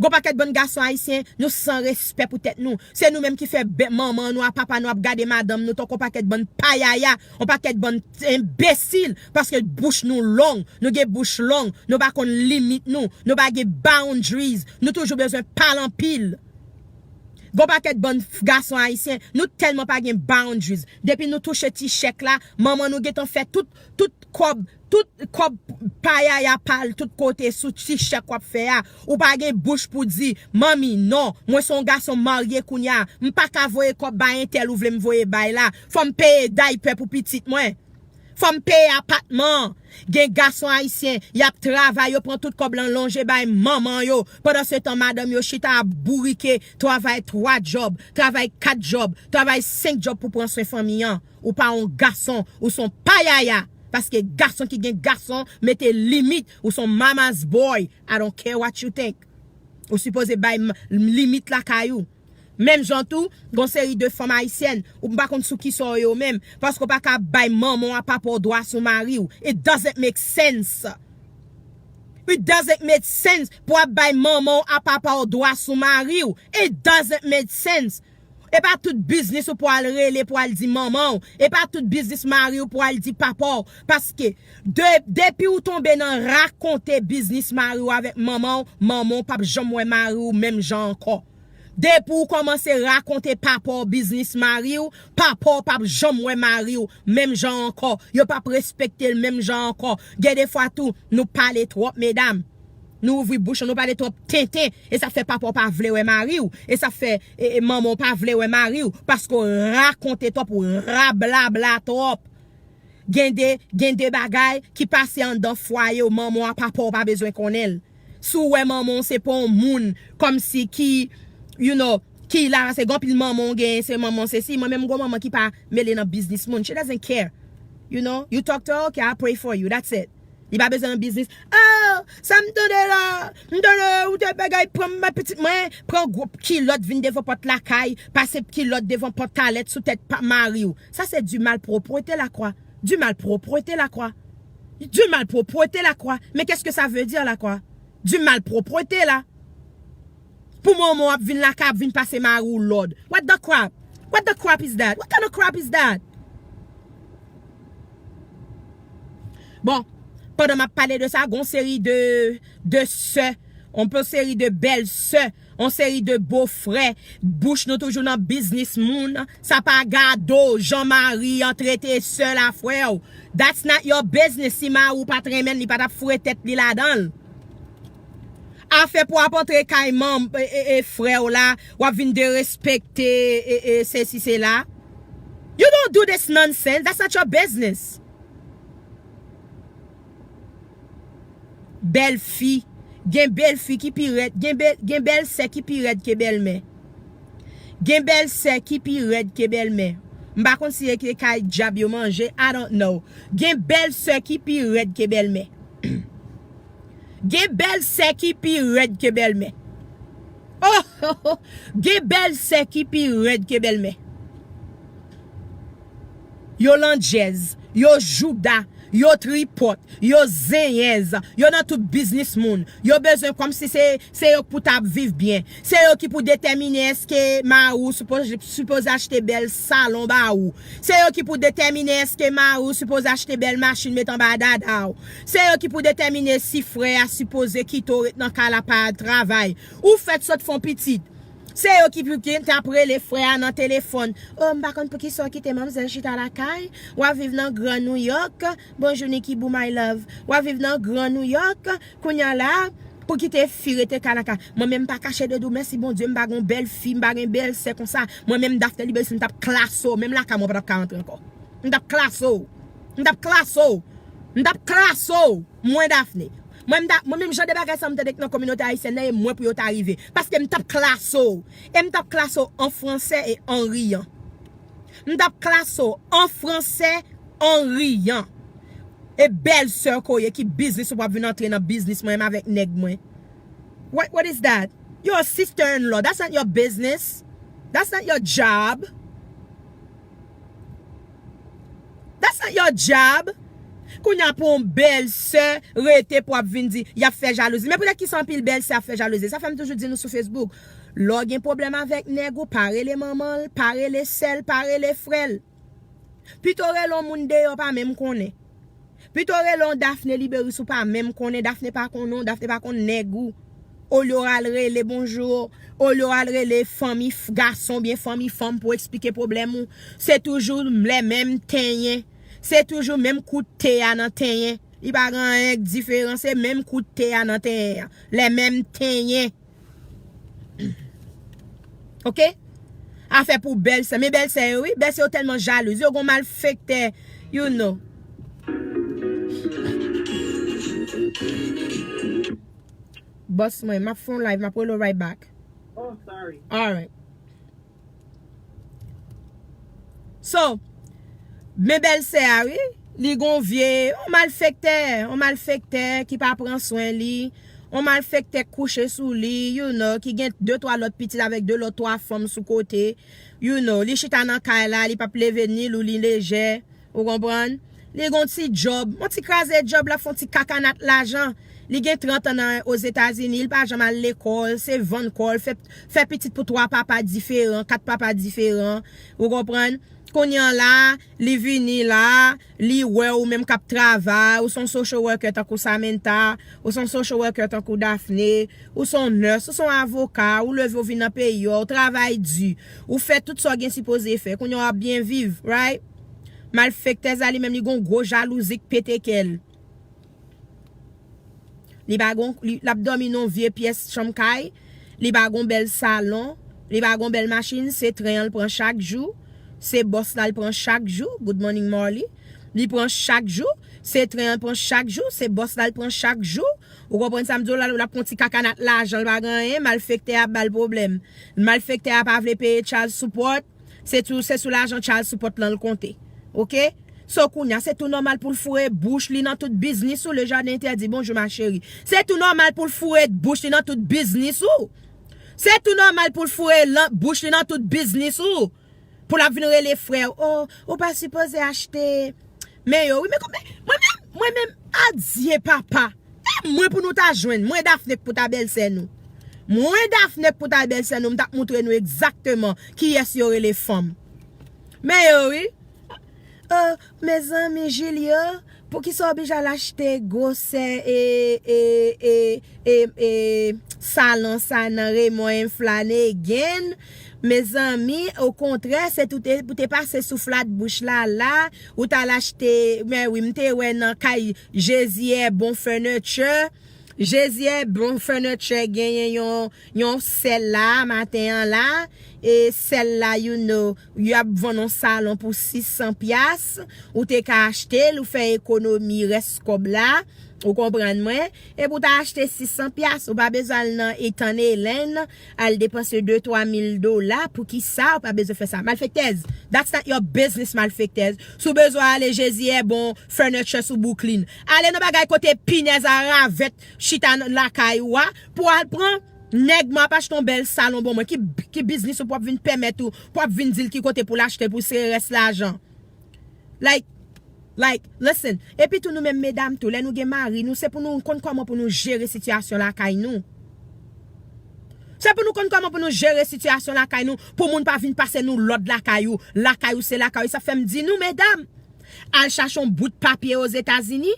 Gon pakèt bann gason ayisyen, nou san respè pou tèt nou. Se nou menm ki fè bè- manman nou ak papa nou ap gade madanm nou tankou yon pakèt bann payaya, yon pakèt bann enbesil, paske bouch nou long, nou gen bouch long, nou pa konn limit nou, nou pa gen boundaries, nou toujou bezwen pale anpil. Gon pakèt bann f- gason ayisyen, nou tèlman pa gen boundaries. Depi nou touche ti chèk la, manman nou gentan fè tout, tout kòb, tout kòb payaya pa l tout kote sou ti chèk w ap fè a. Ou pa gen bouch pou di, "Manmi, non, mwen se yon gason marye kounye a. M pa ka voye kòb bay entèl ou vle m voye bay la. Fò m peye daypè pou pitit mwen. Fò m peye apatman." Gen gason ayisyen, y ap travay, yo pran tout kòb lan lonje bay manman yo. Pandan se tan, madanm yo chita ap bourike, travay twa djòb, travay kat djòb, travay senk djòb pou pran swen fanmi an. Ou pa yon gason, ou se yon payaya. Paske gason ki gen gason, mete limit, ou se yon mama's boy. I don't care what you think. Ou sipoze bay m- limit lakay ou. Menm jan tou, gon seri de fanm ayisyèn, ou pa konn sou kisa w ye w menm, paske w pa ka bay manman w ak papa w dwa sou mari w. It doesn't make sense. It doesn't make sense pou w ap bay manman w ak papa w dwa sou mari w. It doesn't make sense. E pa tout biznis ou pou al rele pou al di manman w. E pa tout biznis mari w pou al di papa w. Paske de, depi w tonbe nan rakonte biznis mari w avèk manman w, manman w p ap janm wè mari w menm jan ankò. Depi w kòmanse rakonte papa w biznis mari w, papa w p ap janm wè mari w menm jan ankò. Yo p ap respekte l menm jan ankò. Gen de fwa tou, nou pale twòp, medam. Nou ouvri bouch nou, nou pale twòp tenten. E sa fè papa w pa vle wè mari w. E sa fè e, e, manman w pa vle wè mari w. Paske w rakonte twòp, ou rablabla twòp. Gen de, gen de bagay ki pase anndan fwaye w, manman w ak papa w pa bezwen konnen l. Si w wè manman w se pa yon moun kòmsi ki, you know, ki la, se gen anpil manman w genyen, se manman w se si. Mwen menm, m gon manman ki pa mele nan biznis moun. She doesn't care. You know, you talk to her, okay, I pray for you. That's it. Li pa bezwen nan biznis. Oh, sa m tande la. M tande ou te bagay pran m, pitit mwen. Pran gwo kilòt vin devan pòt lakay, pase kilòt devan pòtalèt sou tèt pa mari w. Ça, c'est du malpropreté, la quoi. Du malpropreté, la quoi. Du malpropreté, la quoi. Mais qu'est-ce que ça veut dire, la quoi? Du malpropreté, la. Pou manman w ap vin lakay, ap vin pase mari w lòd. What the crap? What the crap is that? What kind of crap is that? Bon, pandan m ap pale de sa, gon seri de, de sè, yon seri de bèl sè, yon seri de bofrè, bouch nou toujou nan biznis moun. Sa pa gade w, jan mari an trete sè l a frè w. That's not your business. Si mari w pa t renmen l, li pa t ap foure tèt li ladan l. Afè pou w ap antre kay manm, e, e, e, frè w la, w ap vin derespekte, e, e, sesi, sela. You don't do this nonsense. That's not your business. Bèl fi. Gen bèl fi ki pi rèd. Gen bèl, gen bèl sè ki pi rèd ke bèlmè. Gen bèl sè ki pi rèd ke bèlmè. M pa konn si e ke kay dyab yo manje. I don't know. Gen bèl sè ki pi rèd ke bèlmè. Gen bèl sè ki pi rèd ke bèlmè. Oh, oh, oh. Gen bèl sè ki pi rèd ke bèlmè. Yo landjèz, yo jouda, yo tripòt, yo zenyèz, yo nan tout biznis moun. Yo bezwen kòmsi se, se yo k pou ta ap viv byen. Se yo ki pou detèmine èske mari w sipoze, sipoze achte bèl salon ba ou. Se yo ki pou detèmine èske mari w sipoze achte bèl machin met anba dada w. Se yo ki pou detèmine si frè a sipoze kite w ret nan kay la pa al travay. Ou fèt sot fè yon pitit. Se yo ki pou ki t ap rele frè a nan telefòn. Oh, m pa konn poukisa w kite manmzèl chita lakay. W ap viv nan Gran Nouyòk. Bonjou, Niki Boo, my love. W ap viv nan Gran Nouyòk. Kounye a la, pou kite fi rete kay lakay. Mwen menm m pa kache de di w, mèsi Bondye, m pa gen yon bèl fi, m pa gen bèl sè konsa. Mwen menm Daphne Liberis, m t ap klase w. Menm lakay mwen, w pa t ap ka rantre ankò. M t ap klase w. M t ap klase w. M t ap klase w, mwen Daphné. Mwen, m ta, mwen menm jan de bagay sa m tande k nan kominote ayisyèn nan, e mwen pou yo ta rive. Paske m t ap klase w. E m t ap klase w an franse e an riyan. M t ap klase w an franse, an riyan. E bèlsè ke w ye, ki biznis ou p ap vin antre nan biznis mwen menm avèk nèg mwen? What, what is that? You're a sister-in-law. That's not your business. That's not your job. That's not your job. Kounye a pou yon bèlsè rete pou ap vin di y ap fè jalouzi. Men poutèt ki sa anpil bèlsè ap fè jalouzi? Sa fè m toujou di nou sou Facebook. Lè w gen pwoblèm avèk nèg ou, pa rele manman l, pa rele sè l, pa rele frè l. Pito rele yon moun deyò pa menm konnen. Pito rele yon Daphné Libérus ou pa menm konnen. Daphné pa konnen w, Daphné pa konn nèg ou. Olye w al rele bonjou, olye w al rele fanmi f- gason oubyen fanmi fanm pou eksplike pwoblèm ou, se toujou lè menm tenyen. Se toujou menm kout te a nan tenyen. Li pa gen anyen k diferan, se menm kout te a nan tenyen an. Lè menm tenyen. Oke? Afè pou bèlsè. Men bèlsè yo, wi. Bèlsè yo tèlman jalouz. Yo gon malfektè, you know. Bòs mwen, m ap fè yon live, m ap rele w right back. Oh, sorry. Alright. So, men bèlsè a, wi, li gon vye, yon malfektè, yon malfektè ki pa pran swen li, yon malfektè k kouche sou li, you know, ki gen de twa lòt pitit avèk de lòt twa fanm sou kote, you know, li chita nan kay la, li p ap leve ni lou ni lejè, ou konprann? Li gon ti djòb, yon ti kraze djòb, l ap fè yon ti kakanat lajan. Li gen trant an nan Ozetazini, li pa janm al lekòl, se vann kò l, fè, fè pitit pou twa papa diferan, kat papa diferan, ou konprann? Kounye a la, li vini la, li wè ou menm k ap travay, ou se yon social worker tankou Samantha, ou se yon social worker tankou Daphné, ou se yon nurse, ou se yon avoka, ou leve ou vin nan peyi a, ou travay di, ou fè tout sa w gen sipoze fè, kounye a w ap byen viv, right? Malfektèz la li menm li gon gwo jalouzi k pete kè l. Li pa gon, li, l ap dòmi nan yon vye pyès chanm kay, li pa gon bèl salon, li pa gon bèl machin, se tren an l pran chak jou, se bòs la l pran chak jou, good morning Marley, li pran chak jou, se tren an l pran chak jou, se bòs la l pran chak jou, ou konprann sa m di w la, l ap pran ti kakanat lajan, l pa gen anyen, malfektè a ap ba l pwoblèm, malfektè a pa vle peye child support, se tou, se sou lajan child support lan l konte. Oke? So kounye a, se tou nòmal pou l foure bouch li nan tout biznis ou, le jardin interdit, bonjou ma chérie. Se tou nòmal pou l foure bouch li nan tout biznis ou. Se tou nòmal pou l foure lan, bouch li nan tout biznis ou. Pou l ap vin rele frè w, oh, ou pa sipoze achte. Men yo, wi, men kòman, mwen menm, mwen menm, adye papa. E mwen pou nou ta jwenn, mwen Daphné k pou ta bèlsè nou. Mwen Daphné k pou ta bèlsè nou, m t ap moutre nou egzakteman kiyès yo rele fanm. Men yo, wi. Oh, mezanmi, Julio, poukisa w oblije al achte gwosè e, e, e, e, e, salon sa nan Raymond and Flanagan? Mezanmi, okontrè, se tou te, pou te pase sou flat bouch la, la, ou t al achte, men wi, m te wè nan kay Jeziè Bon Furniture. Jeziè Bon Furniture genyen yon, yon sèl la, maten an la. E sèl la, you know, y ap vann yon salon pou sis san pyas. Ou te ka achte l, ou fè ekonomi rès kòb la. Ou konprann mwen? Epi w ta achte sis san pyas, ou pa bezwen al nan Ethan Allen, al depanse de twa mil dola, poukisa ou pa bezwen fè sa? Malfektèz, that's not your business, malfektèz. Si w bezwen ale Jeziè Bon Furniture sou Brooklyn, ale nan bagay kote pinèz a ravèt chita nan lakay ou a, pou al pran nèg m ap achte yon bèl salon ban mwen, ki, ki biznis ou p ap vin pèmèt ou, p ap vin di l ki kote pou l achte l pou sere rès lajan. Like, like, listen. Epi tou nou menm medam tou, lè nou gen mari nou, se pou nou konn kòman pou nou jere sitiyasyon lakay nou. Se pou nou konn kòman pou nou jere sitiyasyon lakay nou, pou moun pa vin pase nou lòd lakay ou. Lakay ou se lakay ou. Sa fè m di nou, medam, al chache yon bout papye Ozetazini,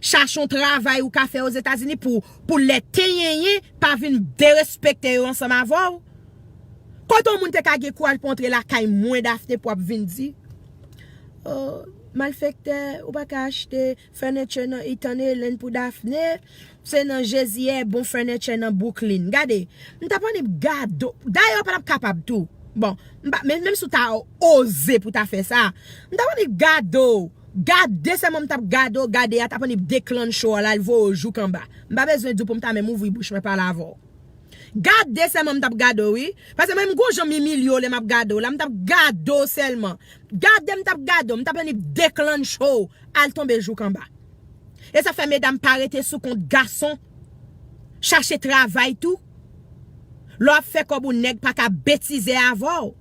chache yon travay ou ka fè Ozetazini pou, pou lè tenyenyen pa vin derespekte yo ansanm avè w. Kote yon moun te ka gen kouraj pou antre lakay mwen, Daphné, pou ap vin di, oh, malfektè, ou pa ka achte furniture nan Ethan Allen pou Daphné, se nan Jeziè Bon Furniture nan Brooklyn. Gade, m t ap annik gade w. Dayè, w pa t ap kapab tou. Bon, m pa, men, menm si w ta oze pou ta fè sa, m t ap annik gade w. Gade sèlman m t ap gade w, gade a t ap annik deklanche w, al voye w jouk anba. M pa bezwen di w pou m ta menm ouvri bouch mwen pale avè w. Gade sèlman m t ap gade w, wi. Paske mwen, m gon jan m imilye w lè m ap gade w la, m t ap gade w sèlman. Gade m t ap gade w, m t ap annik deklanche w, al tonbe jouk anba. E sa fè medam pa rete sou kont gason. Chache travay tou. Lè w ap fè kòb ou nèg pa ka betize avè w.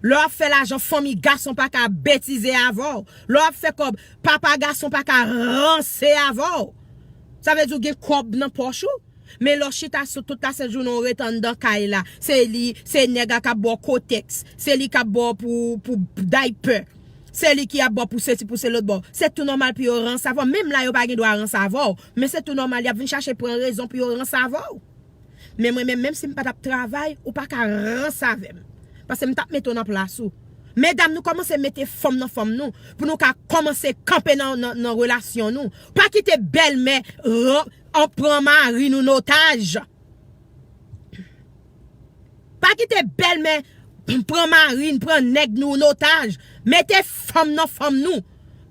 Lè w ap fè lajan fanmi gason pa ka betize avè w. Lè w ap fè kòb papa gason pa ka ranse avè w. Sa vle di w gen kòb nan pòch ou. Men lè w chita sou tout lasent jounen w ret anndan kay la. Se li, se nèg la k ap ba w kotèks. Se li k ap ba w pou, pou daypè. Se li ki ap ba w pou sesi, pou se lòt bò. Se tou nòmal pou yo ranse avè w. Menm la, yo pa gen dwa ranse avè w. Men se tou nòmal, y ap vin chache pran rezon pou yo ranse avè w. Men mwen menm, menm si m pa t ap travay, ou pa ka ranse avè m. Paske m t ap mete w nan plas ou. Medam, nou kòmanse mete fanm nan fanm nou, pou nou ka kòmanse kanpe nan, nan, nan relasyon nou. Pa kite bèlmè ran-, an pran mari nou notaj. Pa kite bèlmè pran mari n, pran nèg nou notaj. Mete fanm nan fanm nou.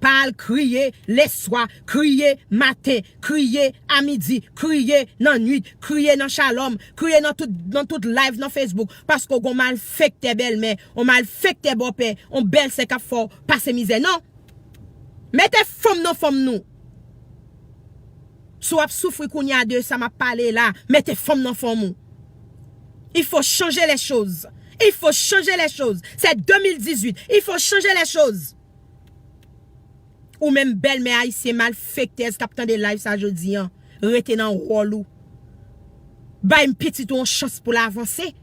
Pa al kriye leswa, kriye maten, kriye a midi, kriye nan nwit, kriye nan Shalom, kriye nan tout, nan tout live nan Facebook, paske w gon malfektè bèlmè, yon malfektè bòpè, yon bèlsè k ap fè w pase mizè. Non! Mete fanm nan fanm nou. Si w ap soufri kounye a de sa m ap pale la, mete fanm nan fanm ou. Il faut changer les choses. Il faut changer les choses. C'est deux mille dix-huit. Il faut changer les choses. Ou menm bèlmè ayisyen malfektèz k ap tande live sa jodi an, rete nan wòl ou. Bay pitit ou yon chans pou l avanse.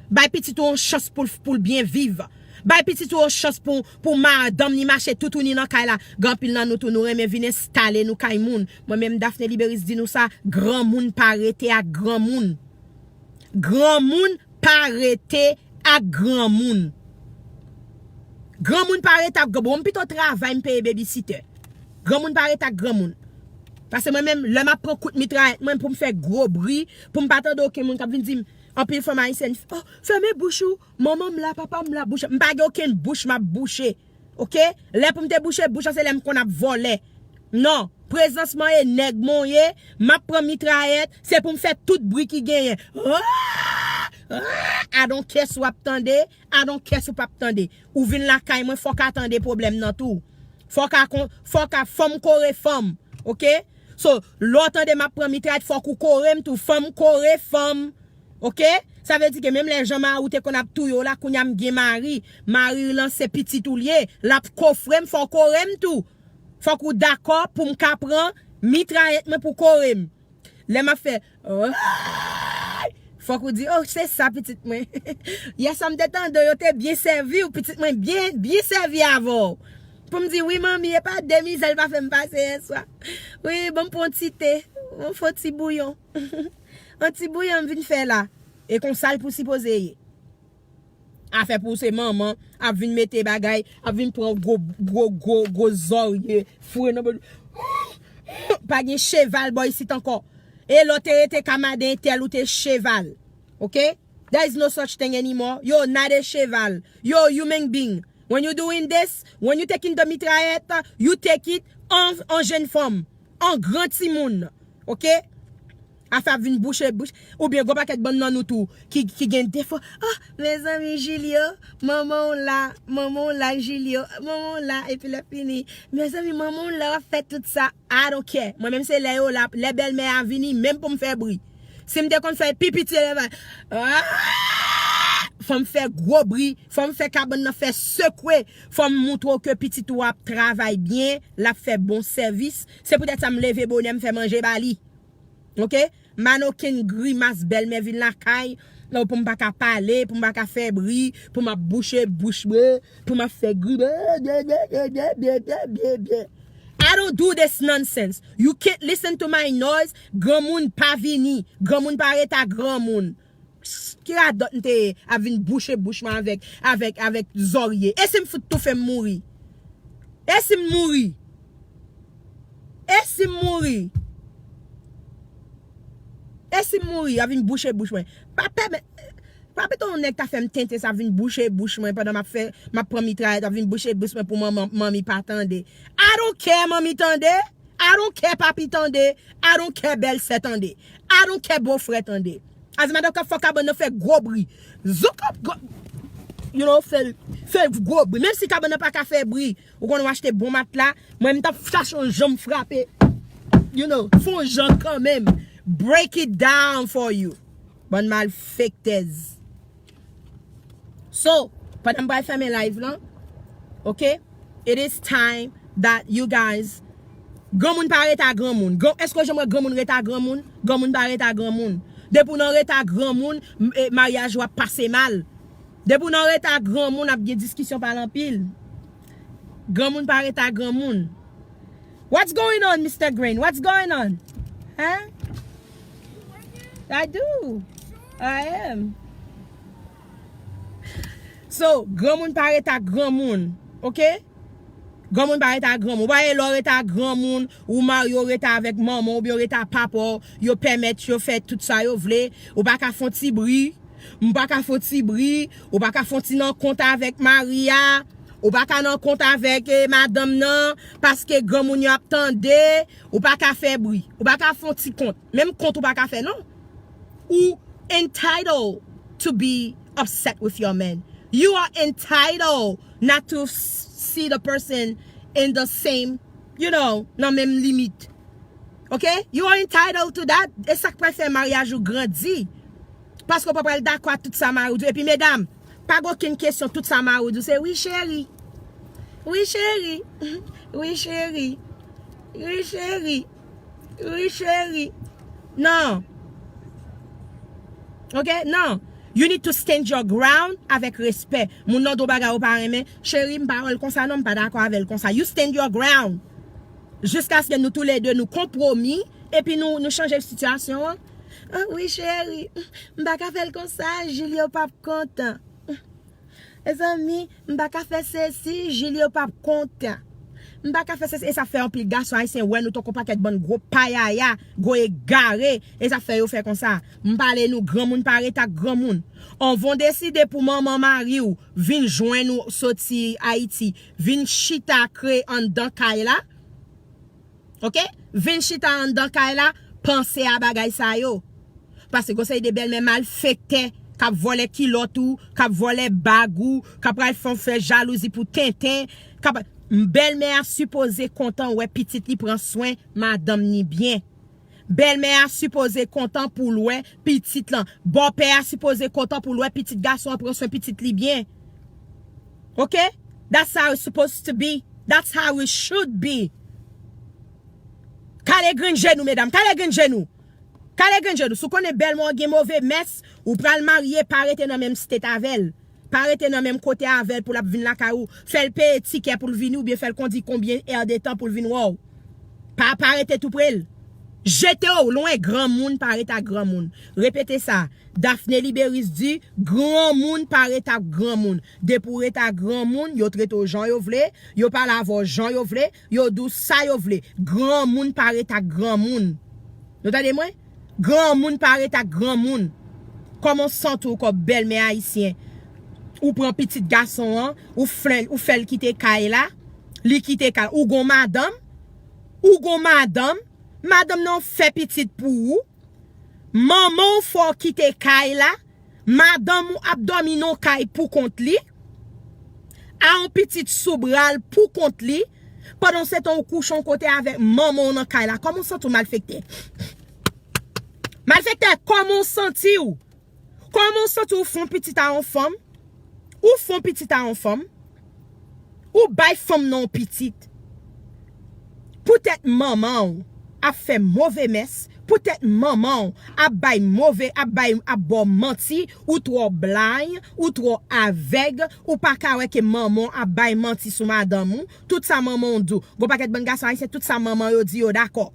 Bay pitit ou yon chans pou l, pou l byen viv. Bay pitit ou yon chans pou, pou madanm li mache toutouni nan kay la. Gen anpil nan nou tou, nou renmen vin enstale nou kay moun. Mwen menm, Daphné Liberis di nou sa, granmoun pa rete ak granmoun. Granmoun pa rete ak granmoun. Granmoun pa rete ak granmoun. Bon, m pito travay, m peye babysitter. Granmoun pa rete ak granmoun. Paske mwen menm, lè m ap pran kout mitrayèt mwen pou m fè gwo bri, pou m pa tande okenn moun k ap vin di m, anpil fanm ayisyèn, "Oh, fèmen bouch ou, manman m la, papa m la, bouch." M pa gen okenn bouch m ap bouche. Oke? Lè pou m te bouche bouch lan, se lè m konn ap vòlè. Non, prezans mwen e nèg mwen ye, m ap pran mitrayèt, se pou m fè tout bri ki genyen. I don't care si w ap tande, I don't care si w p ap tande. Ou vin lakay mwen, fòk a tande pwoblèm nan tou. Fòk a kon, fòk a, fò m kore fanm, oke? So, lè w tande m ap pran mitrayèt, fòk ou kore m tou. Fò m kore fanm, oke? Sa vle di ke menm lè jan mari w te konn ap touye w la, kounye a m gen mari. Mari w lan se pitit ou l ye. L ap kofre m, fò w kore m tou. Fòk ou dakò pou m ka pran mitrayèt mwen pou kore m. Lè m ap fè, fòk ou di, "Oh, se sa, pitit mwen." Yè swa m te tande w, yo te byen sèvi w, pitit mwen, byen, byen sèvi avè w. Pou m di, "Wi, manmi, e pa de mizè l pa fè m pase yè swa. Wi, ban m pran yon ti te, ban m fè yon ti bouyon." Yon ti bouyon m vin fè la. E konsa l pou sipoze ye. Afè pou se manman ap vin mete bagay, ap vin pran gwo, gwo, gwo, gwo zòrye, foure nan bòl. Pa gen cheval bò isit ankò. E lè w te rete ka madan entèl, ou te cheval. Oke? There is no such thing anymore. You're not a cheval. You're a human being. When you doing this, when you taking the mitrayèt, you take it an, an jèn fanm, an gran timoun. Oke? Afè ap vin bouche bouch. Oubyen gon pakèt bann nan nou tou ki, ki gen defo. Oh, mezanmi, Julio, manman w la, manman w la, Julio, manman w la, epi lè fini, mezanmi, manman w la, w ap fè tout sa. I don't care. Mwen menm se lè yo la, lè bèlmè a vini, menm pou m fè bri. Si m te konn fè pi piti, lè va, ah! Fò m fè gwo bri, fò m fè kabann nan fè sekwe, fò m moutre w ke pitit ou ap travay byen, l ap fè bon sèvis. Se poutèt sa m leve bonè, m fè manje ba li. Oke? M pa nan okenn grimas bèlmè vin lakay, non, pou m pa ka pale, pou m pa ka fè bri, pou m ap bouche bouch mwen, pou m ap fè gri. I don't do this nonsense. You can't listen to my noise. Granmoun pa vini. Granmoun pa ret ak granmoun. Ki radòt m te ye ap vin bouche bouch mwen avèk, avèk, avèk zòrye? E si m fout toufe m mouri? E si m mouri? E si m mouri? E si m mouri, ap vin bouche bouch mwen? Pa pèmèt, Pa pito yon nèg ta fè m tenten sa vin bouche bouch mwen pandan m ap fè, m ap pran mitrayèt, ap vin bouche bouch mwen pou manman, manmi pa tande. I don't care, manmi tande. I don't care, papi tande. I don't care, bèlsè tande. I don't care, bofrè tande. As a matter of fact, fò kabann nan fè gwo bri. Zouk ap gwo, you know, fè, fè gwo bri. Menm si kabann nan pa ka fè bri, ou konn ou achte bon matla, mwen m t ap chache yon jan m frape, you know, fè yon jan kanmenm. Break it down for you. Bann malfektèz. So, pandan m pral fèmen live lan, ok, it is time that you guys, granmoun pa ret a granmoun. Gran, èske w janm wè granmoun ret a granmoun? Granmoun pa ret a granmoun. Depi w nan ret a granmoun, m- e, maryaj ou ap pase mal. Depi w nan ret a granmoun, ap gen diskisyon pale anpil. Granmoun pa ret a granmoun. What's going on, Mister Green? What's going on? Huh? I do. I am. So, granmoun pa ret a granmoun, ok? Granmoun pa ret a granmoun. Ou pa lè w ret a granmoun, ou marye, ou ret avèk manman, oubyen ou ret a papa w, yo pèmèt yo fè tout sa yo vle. Ou pa ka fè yon ti bri. M pa ka fè yon ti bri. Ou pa ka fè yon ti nan kont avèk mari a. Ou pa ka nan kont avèk eh, madanm nan. Paske granmoun yo ap tande. Ou pa ka fè bri. Ou pa ka fè yon ti kont. Menm kont ou pa ka fè, non. Ou entitled to be upset with your man. You are entitled not to s- see the person in the same, you know, nan menm limit. Ok? You are entitled to that. E sa k pral fè maryaj ou grandi. Paske w pa pral dakò ak tout sa mari w di w. Epi medam, pa gen okenn kesyon, tout sa mari w di w se wi cheri. Wi cheri. Wi cheri. Wi cheri. Wi cheri. Non. Ok? Non. You need to stand your ground avèk respè. Moun nan di w bagay ou pa renmen. Cheri, m pa wè l konsa non, m pa dakò avè l konsa. You stand your ground. Jiskaske nou toulede nou konpwomi, epi nou, nou chanje sitiyasyon an. Ah, wi, cheri, m pa ka fè l konsa, Julio p ap kontan. Mezanmi, m pa ka fè sesi, Julio p ap kontan. M pa ka fè sesi, e sa fè anpil gason ayisyen wè nou tankou pakèt bann gwo payaya, gwo egare, e sa fè yo fè konsa. M pale nou, granmoun pa ret ak granmoun. Anvan w deside pou manman mari w vin jwenn ou soti Ayiti, vin chita kreye anndan kay la, ok? Vin chita anndan kay la, panse a bagay sa yo. Paske gon seri de bèlmè malfektè k ap vòlè kilòt ou, k ap vòlè bag ou, k ap pral fè w fè jalouzi pou tenten, k ap, bèlmè a sipoze kontan wè pitit li pran swen madanm ni byen. Bèlmè a sipoze kontan pou l wè pitit lan. Bòpè a sipoze kontan pou l wè pitit gason an pran swen pitit li byen. Ok? That's how it's supposed to be. That's how it should be. Kale grenn je nou, medam. Kale grenn je nou. Kale grenn je nou. Si w konnen bèlmè w gen move mès, ou pral marye, pa rete nan menm state avè l. Pa rete nan menm kote avè l pou l ap vin lakay ou. Fè l peye tikè pou l vini oubyen fè l kondi konbyen èdtan pou l vin wè w. Pa, pa rete tou pre l. Jete w lwen, granmoun pa ret ak granmoun. Repete sa. Daphné Libérus di, granmoun pa ret ak granmoun. Depi w ret ak granmoun, yo trete w jan yo vle, yo pale avè w jan yo vle, yo di w sa yo vle. Granmoun pa ret ak granmoun. Nou tande mwen? Granmoun pa ret ak granmoun. Kòman w santi w kòm bèlmè ayisyen? Ou pran pitit gason an, ou fè, ou fè l kite kay la, li kite kay la. Ou gon madanm, ou gon madanm, madanm nan fè pitit pou ou. Manman w fè w kite kay la, madanm ou ap dòmi nan kay pou kont li, a yon pitit sou bra l pou kont li, pandan se tan ou kouche yon kote avèk manman w nan kay la. Kòman w santi w, malfektè? Malfektè, kòman w santi w? Kòman w santi w fè yon pitit a yon fanm? Ou fè yon pitit a yon fanm? Ou bay fanm nan yon pitit. Poutèt manman w ap fè move mès, poutèt manman w ap bay move, ap bay, ap ba w manti, ou twò blind, ou twò avèg, ou pa ka wè ke manman w ap bay manti sou madanm ou, tout sa manman w di w. Gon pakèt bann gason ayisyen, tout sa manman yo di yo dakò.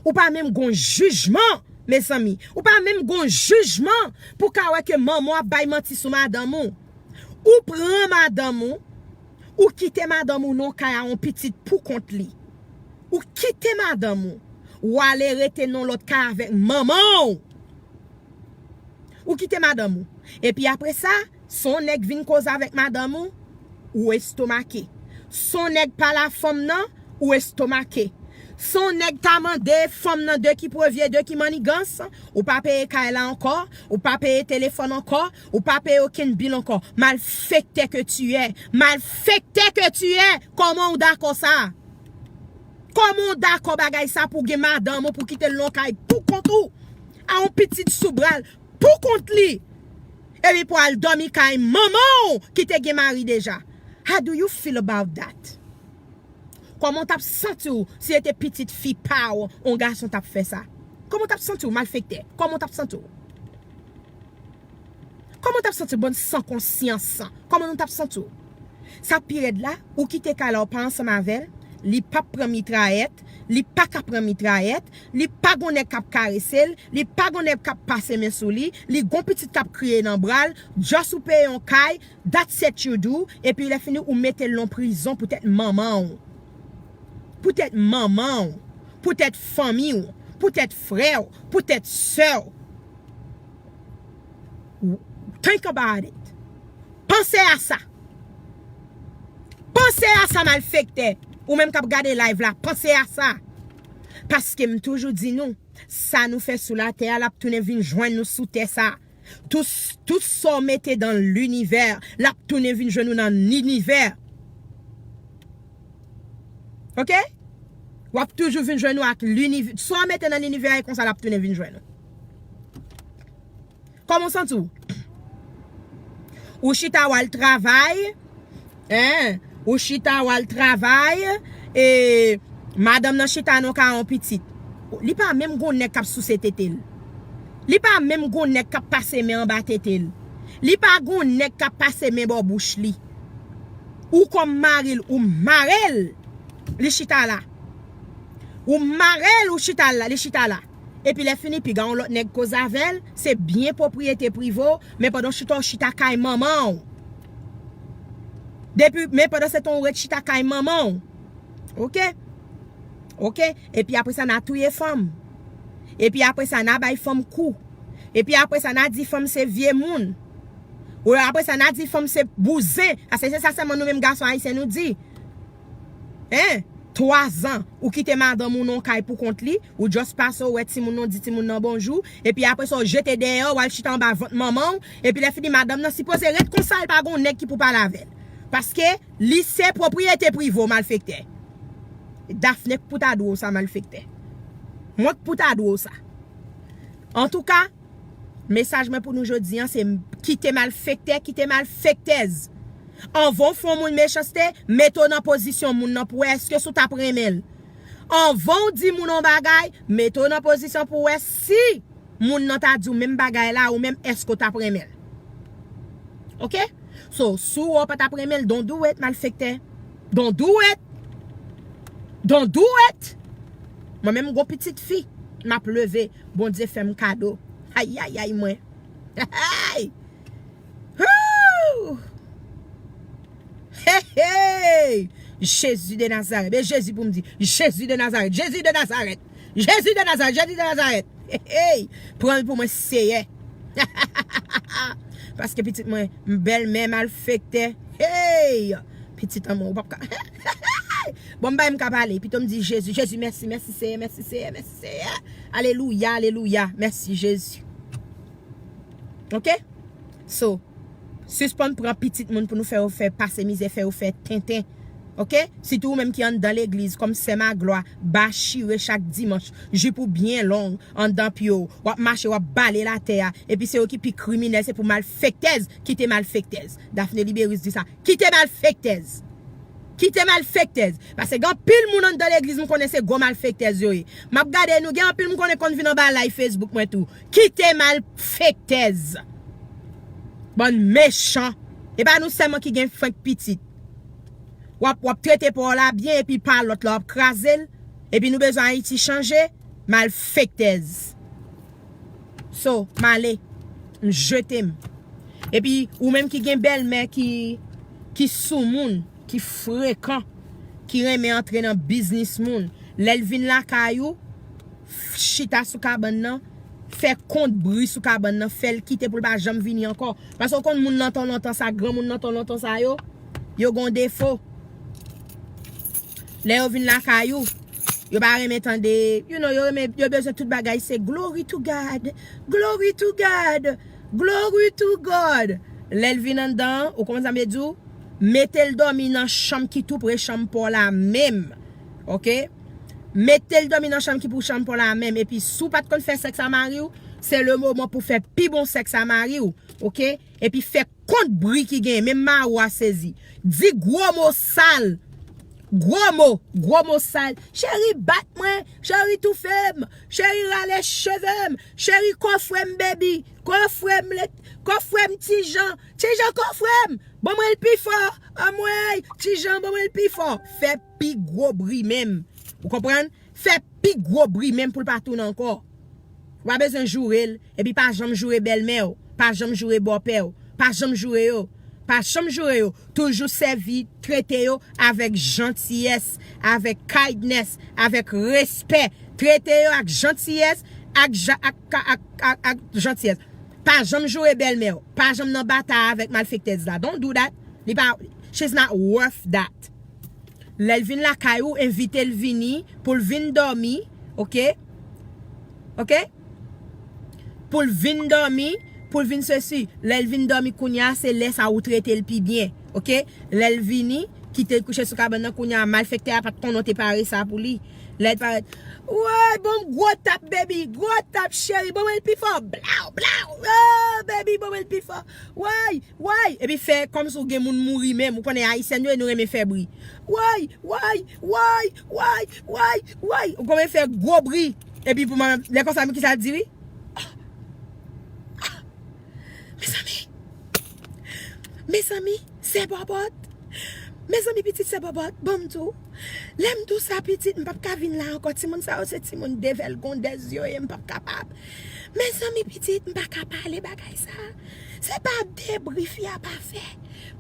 Ou pa menm gon jijman, mezanmi. Ou pa menm gon jijman pou ka wè ke manman w ap bay manti sou madanm ou. Ou pran madanm ou, ou kite madanm ou nan kay a yon pitit pou kont li. Ou kite madanm ou, ou ale rete nan lòt kay avèk manman w. Ou kite madanm ou. Epi apre sa, si yon nèg vin koze avèk madanm ou, ou estomake. Si yon nèg pale a fanm nan, ou estomake. Si yon nèg ta mande fanm nan de ki prevye, de ki mannigans, ou pa peye kay la ankò, ou pa peye telefòn ankò, ou pa peye okenn bil ankò. Malfektè ke tu es, malfektè ke tu es, kòman ou dakò sa? Kòman ou dakò bagay sa pou gen madanm ou pou kite l nan kay pou kont ou? A yon pitit sou bral pou kont li. Epi pou al dòmi kay manman w ki te gen mari deja. How do you feel about that? Kòman w t ap santi w si se te pitit fi pa w yon gason t ap fè sa? Kòman w t ap santi w, malfektè? Kòman w t ap santi w? Kòman w t ap santi w, bann san konsyans? Kòman w t ap santi w? Sa k pi rèd la, ou kite kay la, ou pa ansanm avè l, li p ap pran mitrayèt, li pa ka pran mitrayèt, li pa gon nèg k ap karese l, li pa gon nèg k ap pase men sou li, li gon pitit k ap kriye nan bra l, just ou peye yon kay, that's it you do, epi lè fini ou mete l nan prizon poutèt manman w. Poutèt manman w, poutèt fanmi w, poutèt frè w, poutèt sè w. Think about it. Panse a sa. Panse a sa, malfektè. Ou menm k ap gade live la, panse a sa. Paske m toujou di nou, sa nou fè sou latè a, l ap tounen vin jwenn nou sou tè sa. Tout, tout sa w mete dan linivè, l ap tounen vin jwenn nou nan linivè. Oke? W ap toujou vin jwenn nou ak linivè. Sa w mete nan linivè a, e konsa l ap tounen vin jwenn nou. Kòman w santi w? Ou chita w al travay, en, ou chita w al travay, e madanm nan chita nan kay yon pitit. Li pa menm gon nèg k ap souse tete l. Li pa menm gon nèg k ap pase men anba tete l. Li pa gon nèg k ap pase men bò bouch li. Ou kòm mari l, ou mare l, li chita la. Ou mare l, ou chita la, li chita la. Epi lè fini, piga yon lòt nèg koze avè l, se byen pwopriyete prive w, men pandan w chita, w chita kay manman w. Depi, men pandan se tan w ret chita kay manman w. Oke? Oke? Epi apre sa, n a touye fanm. Epi apre sa, n a bay fanm kou. Epi apre sa, n a di fanm se vye moun. Ou apre sa, n a di fanm se bouzen. Paske se sa sèlman nou menm gason ayisyen nou di. En? Twa zan, ou kite madanm ou nan kay pou kont li, ou just pase, ou wè timoun nan, di timoun nan bonjou, epi apre sa, ou jete dèyè, ou al chita anba vant manman w, epi lè fini, madanm nan sipoze ret konsa, l pa gon nèg ki pou pale avè l. Paske li se pwopriyete prive w, malfektè. Dafne k pou ta dwe w sa, malfektè. Mwen k pou ta dwe w sa. Antouka, mesaj mwen pou nou jodi a, se kite malfektè, kite malfektèz. Anvan w fè yon moun mechanste, mete w nan pozisyon moun nan pou wè èske si w t ap renmen l. Anvan w di moun yon bagay, mete w nan pozisyon pou wè si moun nan ta di w menm bagay la, ou menm èske w t ap renmen l. Oke? So, si w wè w pa t ap renmen l, don't do it, malfektè. Don't do it. Don't do it. Mwen menm, m gon pitit fi, m ap leve, Bondye fè m kado. Ayayay mwen. Hey! Woo! Hey, hey! Jezi de Nazarèt. E Jezi pou m di. Jezi de Nazarèt. Jezi de Nazarèt. Jezi de Nazarèt. Jezi de Nazarèt. Hey, hey! Pran l pou mwen, Seyè. Paske pitit mwen, m bèlmè malfektè. Hey! Pitit an mwen, ou p ap ka. Bon, m bay m ka pale. Pito m di Jezi, Jezi, mèsi, mèsi, Seyè, mèsi, Seyè, mèsi, Seyè. Alelouya, alelouya. Mèsi, Jezi. Oke? So, sispann pran pitit moun pou nou fè yo fè pase mizè, fè yo fè tenten. Oke? Sitou ou menm ki anndan legliz, kòm sè Maglwa, ba chire chak dimanch, jip ou byen long, anndan pye w, w ap mache, w ap bale latè a, epi se yo ki pi kriminèl, se pou malfektèz, kite malfektèz. Dafne Liberis di sa, kite malfektèz. Kite malfektèz. Paske gen anpil moun anndan legliz m konnen se gwo malfektèz yo ye. M ap gade nou, gen anpil m konnen konn vin anba live Facebook mwen tou. Kite malfektèz. Bann mechan. E pa nou sèlman ki gen frenk pitit. W ap, w ap trete pa w la byen epi pa lòt la w ap kraze l. Epi nou bezwen Ayiti chanje. Malfektèz. So, m ale. M jete m. Epi, ou menm ki gen bèlmè ki, ki soumoun, ki frekan, ki renmen antre nan biznis moun, lè l vin lakay ou, chita sou kabann nan, fè kont bri sou kabann nan, fè l kite pou l pa janm vini ankò. Paske w konn moun nan tan lontan sa, granmoun nan tan lontan sa yo, yo gen yon defo. Lè yo vin lakay ou, yo pa renmen tande, you know, yo renmen, yo bezwen tout bagay, se glory to God, glory to God, glory to God. Lè l vin anndan, ou konprann sa m vle di w? Mete l dòmi nan chanm ki tou pre chanm pa w la menm. Oke? Mete l dòmi nan chanm ki pou chanm pa w la menm. Epi si w pa t konn fè sèks a mari w, se le moman pou fè pi bon sèks a mari w. Oke? Epi fè kont bri ki genyen. Menm mari w a sezi. Di gwo mo sal. Gwo mo. Gwo mo sal. Cheri bat mwen. Cheri toufe m. Cheri rale cheve m. Cheri kofre m, baby. Kofre m, let, kofre m, Tijan. Tijan kofre m. Ban mwen l pi fò. Anmwey, Tijan, ban mwen l pi fò. Fè pi gwo bri menm. Ou konprann? Fè pi gwo bri menm pou l pa tounen ankò. Ou pa bezwen joure l, epi pa janm joure bèlmè w, pa janm joure bòpè w, pa janm joure yo, pa janm joure yo. Toujou sèvi, trete yo avèk jantiyès, avèk kindness, avèk respè. Trete yo ak jantiyès, ak, ja- ak, ak, ak, ak jantiyès. Pa janm joure bèlmè w, pa janm nan batay avèk malfektèz la. Don't do that. Li pa, she's not worth that. Lè l vin lakay ou, envite l vini pou l vin dòmi, oke? Oke? Pou l vin dòmi, pou l vin sesi. Lè l vin dòmi kounye a, se lè sa ou trete l pi byen, oke? Lè l vini, kite l kouche sou kabann nan kounye a, malfektè a pa t konnen w te pare sa pou li. Lè l parèt, woy, ban m gwo tap, baby, gwo tap, cheri, ban mwen l pi fò, blaw, blaw, oh, baby, ban mwen l pi fò, woy, woy, epi fè kòmsi w gen moun mouri menm, ou konnen ayisyèn yo, nou renmen fè bri, woy, woy, woy, woy, woy, woy, ou konn fè gwo bri, epi pou mwen, lè konsa, men kisa l di, wi? Ah, ah, mezanmi, mezanmi, se bòbòt. Mezanmi, pitit, se bòbòt. Ban m di w. Lè m di w sa, pitit, m p ap ka vin la ankò. Timoun sa yo, se timoun devèlgondèz yo ye, m p ap kapab. Mezanmi, pitit, m pa ka pale bagay sa. Se pa de bri fi a pa fè.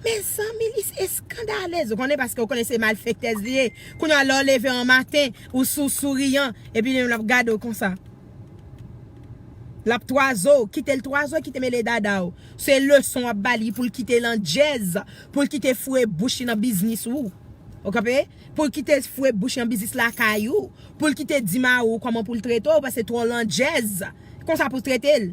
Mezanmi, li eskandalez. Ou konnen, paske ou konnen se malfektèz li ye. Kounye a, lè w leve an maten, ou sou souriyan, epi li menm l ap gade w konsa. L ap twaze w, kite l twaze w, kite mele dada w. Se leson w ap ba li pou l kite landjèz, pou l kite foure bouch li nan biznis ou. Ou kanpe? Pou l kite foure bouch li nan biznis lakay ou. Pou l kite di mari w kòman pou l trete w, paske twò landjèz. Konsa pou l trete l.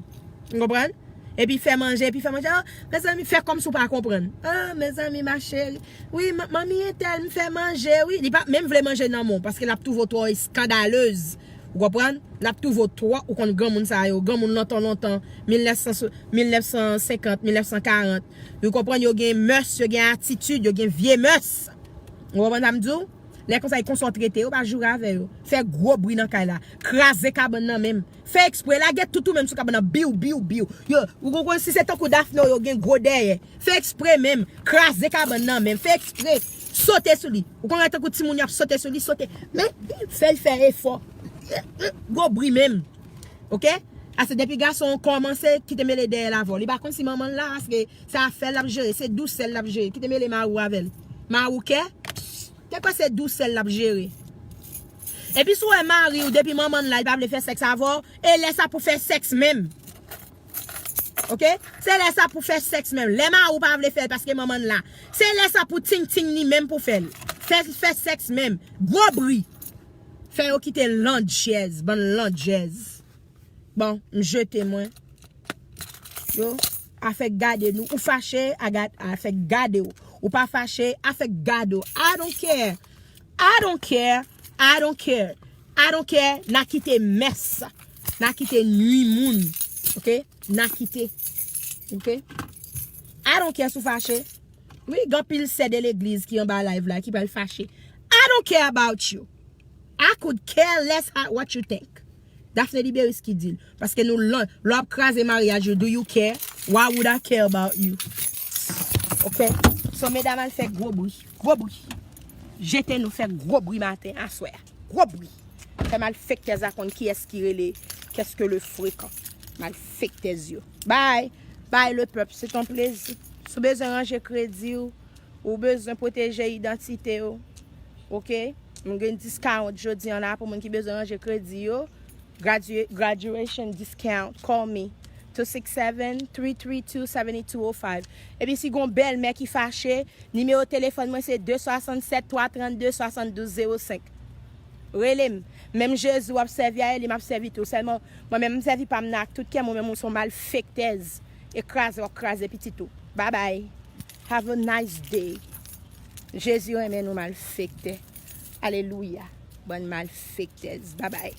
Ou konprann? Epi fè manje, epi fè manje. Ah, mezanmi, fè kòmsi w pa konprann. Ah, mezanmi, ma chérie. Wi, ma- manmi entèl, m fè manje, wi. Li pa menm vle manje nan men w, paske l ap twouve w twò eskandalez. Ou konprann? L ap twouve w twò, ou konn granmoun sa yo, granmoun lontan, lontan, mil nèf san, mil nèf san senkant, mil nèf san karant. Ou konprann? Yo gen mès, yo gen atitid, yo gen vye mès. Ou konprann sa m di w? Lè konsa, e konsa w trete yo, pa joure avè yo. Fè gwo bri nan kay la. Kraze kabann nan menm. Fè ekspre, lage tout ou menm sou kabann nan, biw, biw, biw. Yo, ou konprann, si se tankou Daphné, yo gen gwo dèyè. Fè ekspre menm, kraze kabann nan menm, fè ekspre. Sote sou li. Ou konn wè tankou timoun yo ap sote sou li, sote. Men, fè l fè efò. Gwo bri menm. Oke? Ase depi gason an kòmanse, kite mele dèyè l avè w. Li pa konn si manman l la, paske se afè l l ap jere, se dousè l l ap jere. Kite mele mari w avè l. Mari w kè? Kèlkwa se dousè l l ap jere. Epi si w wè mari w, depi manman l la, li pa vle fè sèks avè w, e lè sa pou fè sèks menm. Oke? Se lè sa pou fè sèks menm. Lè mari w pa vle fè l paske manman l la. Se lè sa pou ting ting li menm pou fè l. Fè, fè sèks menm. Gwo bri. Fè yo kite landjèz, bann landjèz. Bon, m jete mwen. Yo, afè gade nou. Ou fache, a gad-, afè gade w. Ou pa fache, afè gade w. I don't care. I don't care. I don't care. I don't care. N a kite mès. N a kite nwi moun. Oke? N a kite. Oke? I don't care si w fache. Wi, gen anpil sè de legliz ki anba live la, ki pral fache. I don't care about you. I could care less how, what you think. Daphné Libériste ki di l. Paske nou lan, lè w ap kraze maryaj yo, do you care? Why would I care about you? Oke? So, medam, al fè gwo bri. Gwo bri. Jete nou fè gwo bri maten, aswè a. Gwo bri. Fè malfektèz la konn kiyès ki rele, qu'est-ce que le fréquent. Malfektèz yo. Bye. Bye, le peuple. Se ton plezi. Si w bezwen ranje kredi w, ou bezwen pwoteje idantite w. Oke? M gen discount jodi an la pou moun ki bezwen ranje kredi yo. Gradua- graduation discount, call me two six seven, three three two, seven two oh five. Epi si gon bèlmè ki fache, nimewo telefòn mwen se de swasannsèt, twa trannde, swasanndouz zewo senk. Rele m. Menm Jezi w ap sèvi a, e li m ap sèvi tou. Sèlman, mwen menm m sèvi pa m nan ak tout kè m, ou menm ou se yon malfektèz. E kraze w ap kraze pitit ou. Babay. Have a nice day. Jezi renmen nou malfektè. Alelouya. Bann malfektèz. Babay.